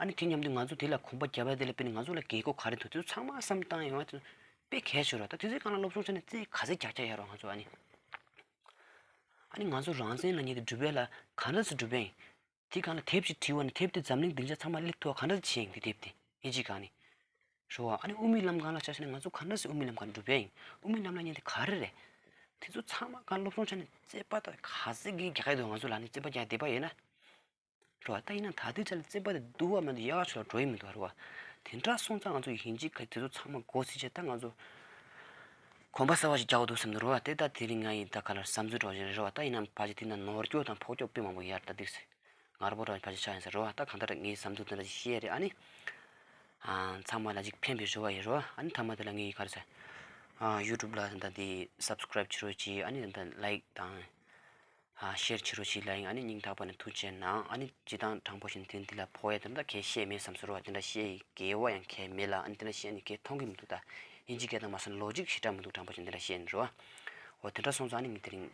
ཨ་ནི་དེ་མཉམ་དུ་ང་ཚོ་དེ་ལ་གོམ་པ་རྒྱབ་ཡ་དེ་ལ་དཔེར་ན་ང་ཚོ་ལ་རྒྱལ་ཁོག་ག་རེ་འདུག་དེ་ཚོ་ཚང་མ་བསམ་བཏང་ཡོང་བ་དེ་ཚོ་དཔེ་གལ་ཆེ་རེད་བ། ད་དེ་ཚོའི་སྒང་ལ་སློབ་སྦྱོང་བྱས་ནས་རྩིས་ག་ཚད་རྒྱག་རྒྱག་ཡ་རོགས་ང་ཚོ་ཨ་ནི། ཨ་ནི་ང་ཚོ་རང་བཙན་ལབ་མཁན་དེ་སྒྲུབ་ཡ་ལ་ག་འདྲ་སེ་སྒྲུབ་ཡ་ཡིན། དེ་སྒང་ལ་དེབ་ཅིག་བྲིས་པ་ནི་དེབ་དེ་འཛམ་གླིང་སྡིངས་ཆ་ཚང་མ་སླེབས་ཐུབ་པ་ག་འདྲ་བྱས་ཡིན་དེ་དེབ་དེ་ཨིན་ཇི་སྒང་ནས། རེད་བ། ཨ་ནི་དབུ་མའི་ལམ་སྒང་ལ་ཆ་བཞག་ན་ང་ཚོ་ག་འདྲ་སེ་དབུ་མའི་ལམ་སྒང་སྒྲུབ་ཡ་ཡིན། དབུ་མའི་ལམ་ལབ་མཁན་དེ་ག་རེ་རེད། དེ་ཚོ་ཚང་མ་སྒང་སློབ་སྦྱོང་བྱས་ནས་རྩོད་པ་དང་ག་ཚད་གི་རྒྱག་གི་འདུག་ང་ཚོ་ལ་ནི་རྩོད་པ་རྒྱག་བསྡད་པ་ཡིན་ན། རེད་བ། ད་ཡིན་ན་ད་ལྟའི་ཆ་ལ་རྩོད་པ་དེ་བསྡུ་བ་མ་གཏོགས་ཡག་ཕྱོགས་ལ་འགྲོ་ཡི་མི་འདུག་རེད་བ། དེ་འདྲ་སོང་ཙང་ང་ཚོ་ཡིན་གཅིག་ག་དེ་ཚོ་ཚང་མ་མགོ་ཚོས་བྱས་ད་ང་ཚོ་གོམ་པ་གསར་བ་ཞིག་རྒྱག་དགོས་འདུག་བསམ་འདུག་རེད་བ། དེ་ད་དེ་རིང་ང་ཡི་ད་ག་ལ་བསམ་ཚུལ་འདྲ་བོ་ཞིག་རེད་བ། ད་ཡིན་ནའང་ཕལ་ཆེར་དེ་ན་ནོར་སྐྱོན་དང་ཕོག་སྐྱོན་དཔེ་མང་པོ་ཡོད་རེད། ད་འདུག་སེ་ང་རང་པོ་རང་ཕལ་ཆེར་ཆགས་ཡིན་ས་རེད་བ། ད་གང་ལྟར་ངའི་བསམ་ཚུལ་དེ་འདྲ་ཞིག་བཤད་རེད། ཨ་ནི་ཨ་ཚང་མ་ལ་ཅིག་ཕན་པའི་རེ་བ་ཡོད་རེད་བ། ཨ་ནི་མཐའ་མ་དེ་ལ་ངའི་ག་རེ་ཟེར། ཨ་ཡུ་ཊུབ་ལ་ད་འདི་སབ་སི་ཀ་རེབ་བྱེད་རོགས་གྱིས། ཨ་ནི་ད་ལའིཀ་དང་། ཨ་ཤེར་བྱེད་རོགས་གྱིས་ལབ་ཡིན། ཨ་ནི་སྙིང་ཐག་པ་ནས་ཐུགས་རྗེ་གནང་། ཨ་ནི་སྤྱིར་བཏང་དྲང་པོ་བཤད་ན་དེ་འདི་ལ་ཕོག་ཡ་དེ་འདྲ་གང་ཡང་བཤད་མེད་བསམ་སོང་རེད་བ། དེ་འདྲ་བཤད་ཡི་དགེ་བ་ཡང་གང་ཡང་མེད་ལ། ཨ་ནི་དེ་འདྲ་བཤད་ནས་གང་ཡང་མཐོང་གི་མི་འདུག་ད་ཨིན་ཇི་སྐད་དང་མ་སོང་ལོ་ཇིག་ཞེ་དྲག་མི་འདུག་དྲང་པོ་བཤད་ན་དེ་འདྲ་བཤད་ནས་རེད་བ། འོ་དེ་འདྲ་སོང་ཙང་ཨ་ནི་ངས་དེ་རིང་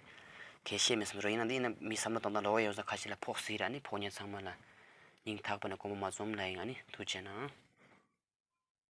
གང་ཡང་བཤད་མེད་བསམ་སོང་རེད། ཡིན་ན་འདི་ཡིན་ན་མི་བསམ་བློ་གཏོང་སྟངས་འདྲ་བོ་ཡོད་ས་ཁ་ཤས་ལ་ཕོག་སྲིད་ར། ཨ་ནི་ཕོག་མཁན་ཚང་མ་ལ་སྙིང་ཐག་པ་ནས་དགོངས་པ་མ་རྫོགས་ལབ་ཡིན། ཨ་ནི་ཐུགས་རྗེ་གནང་།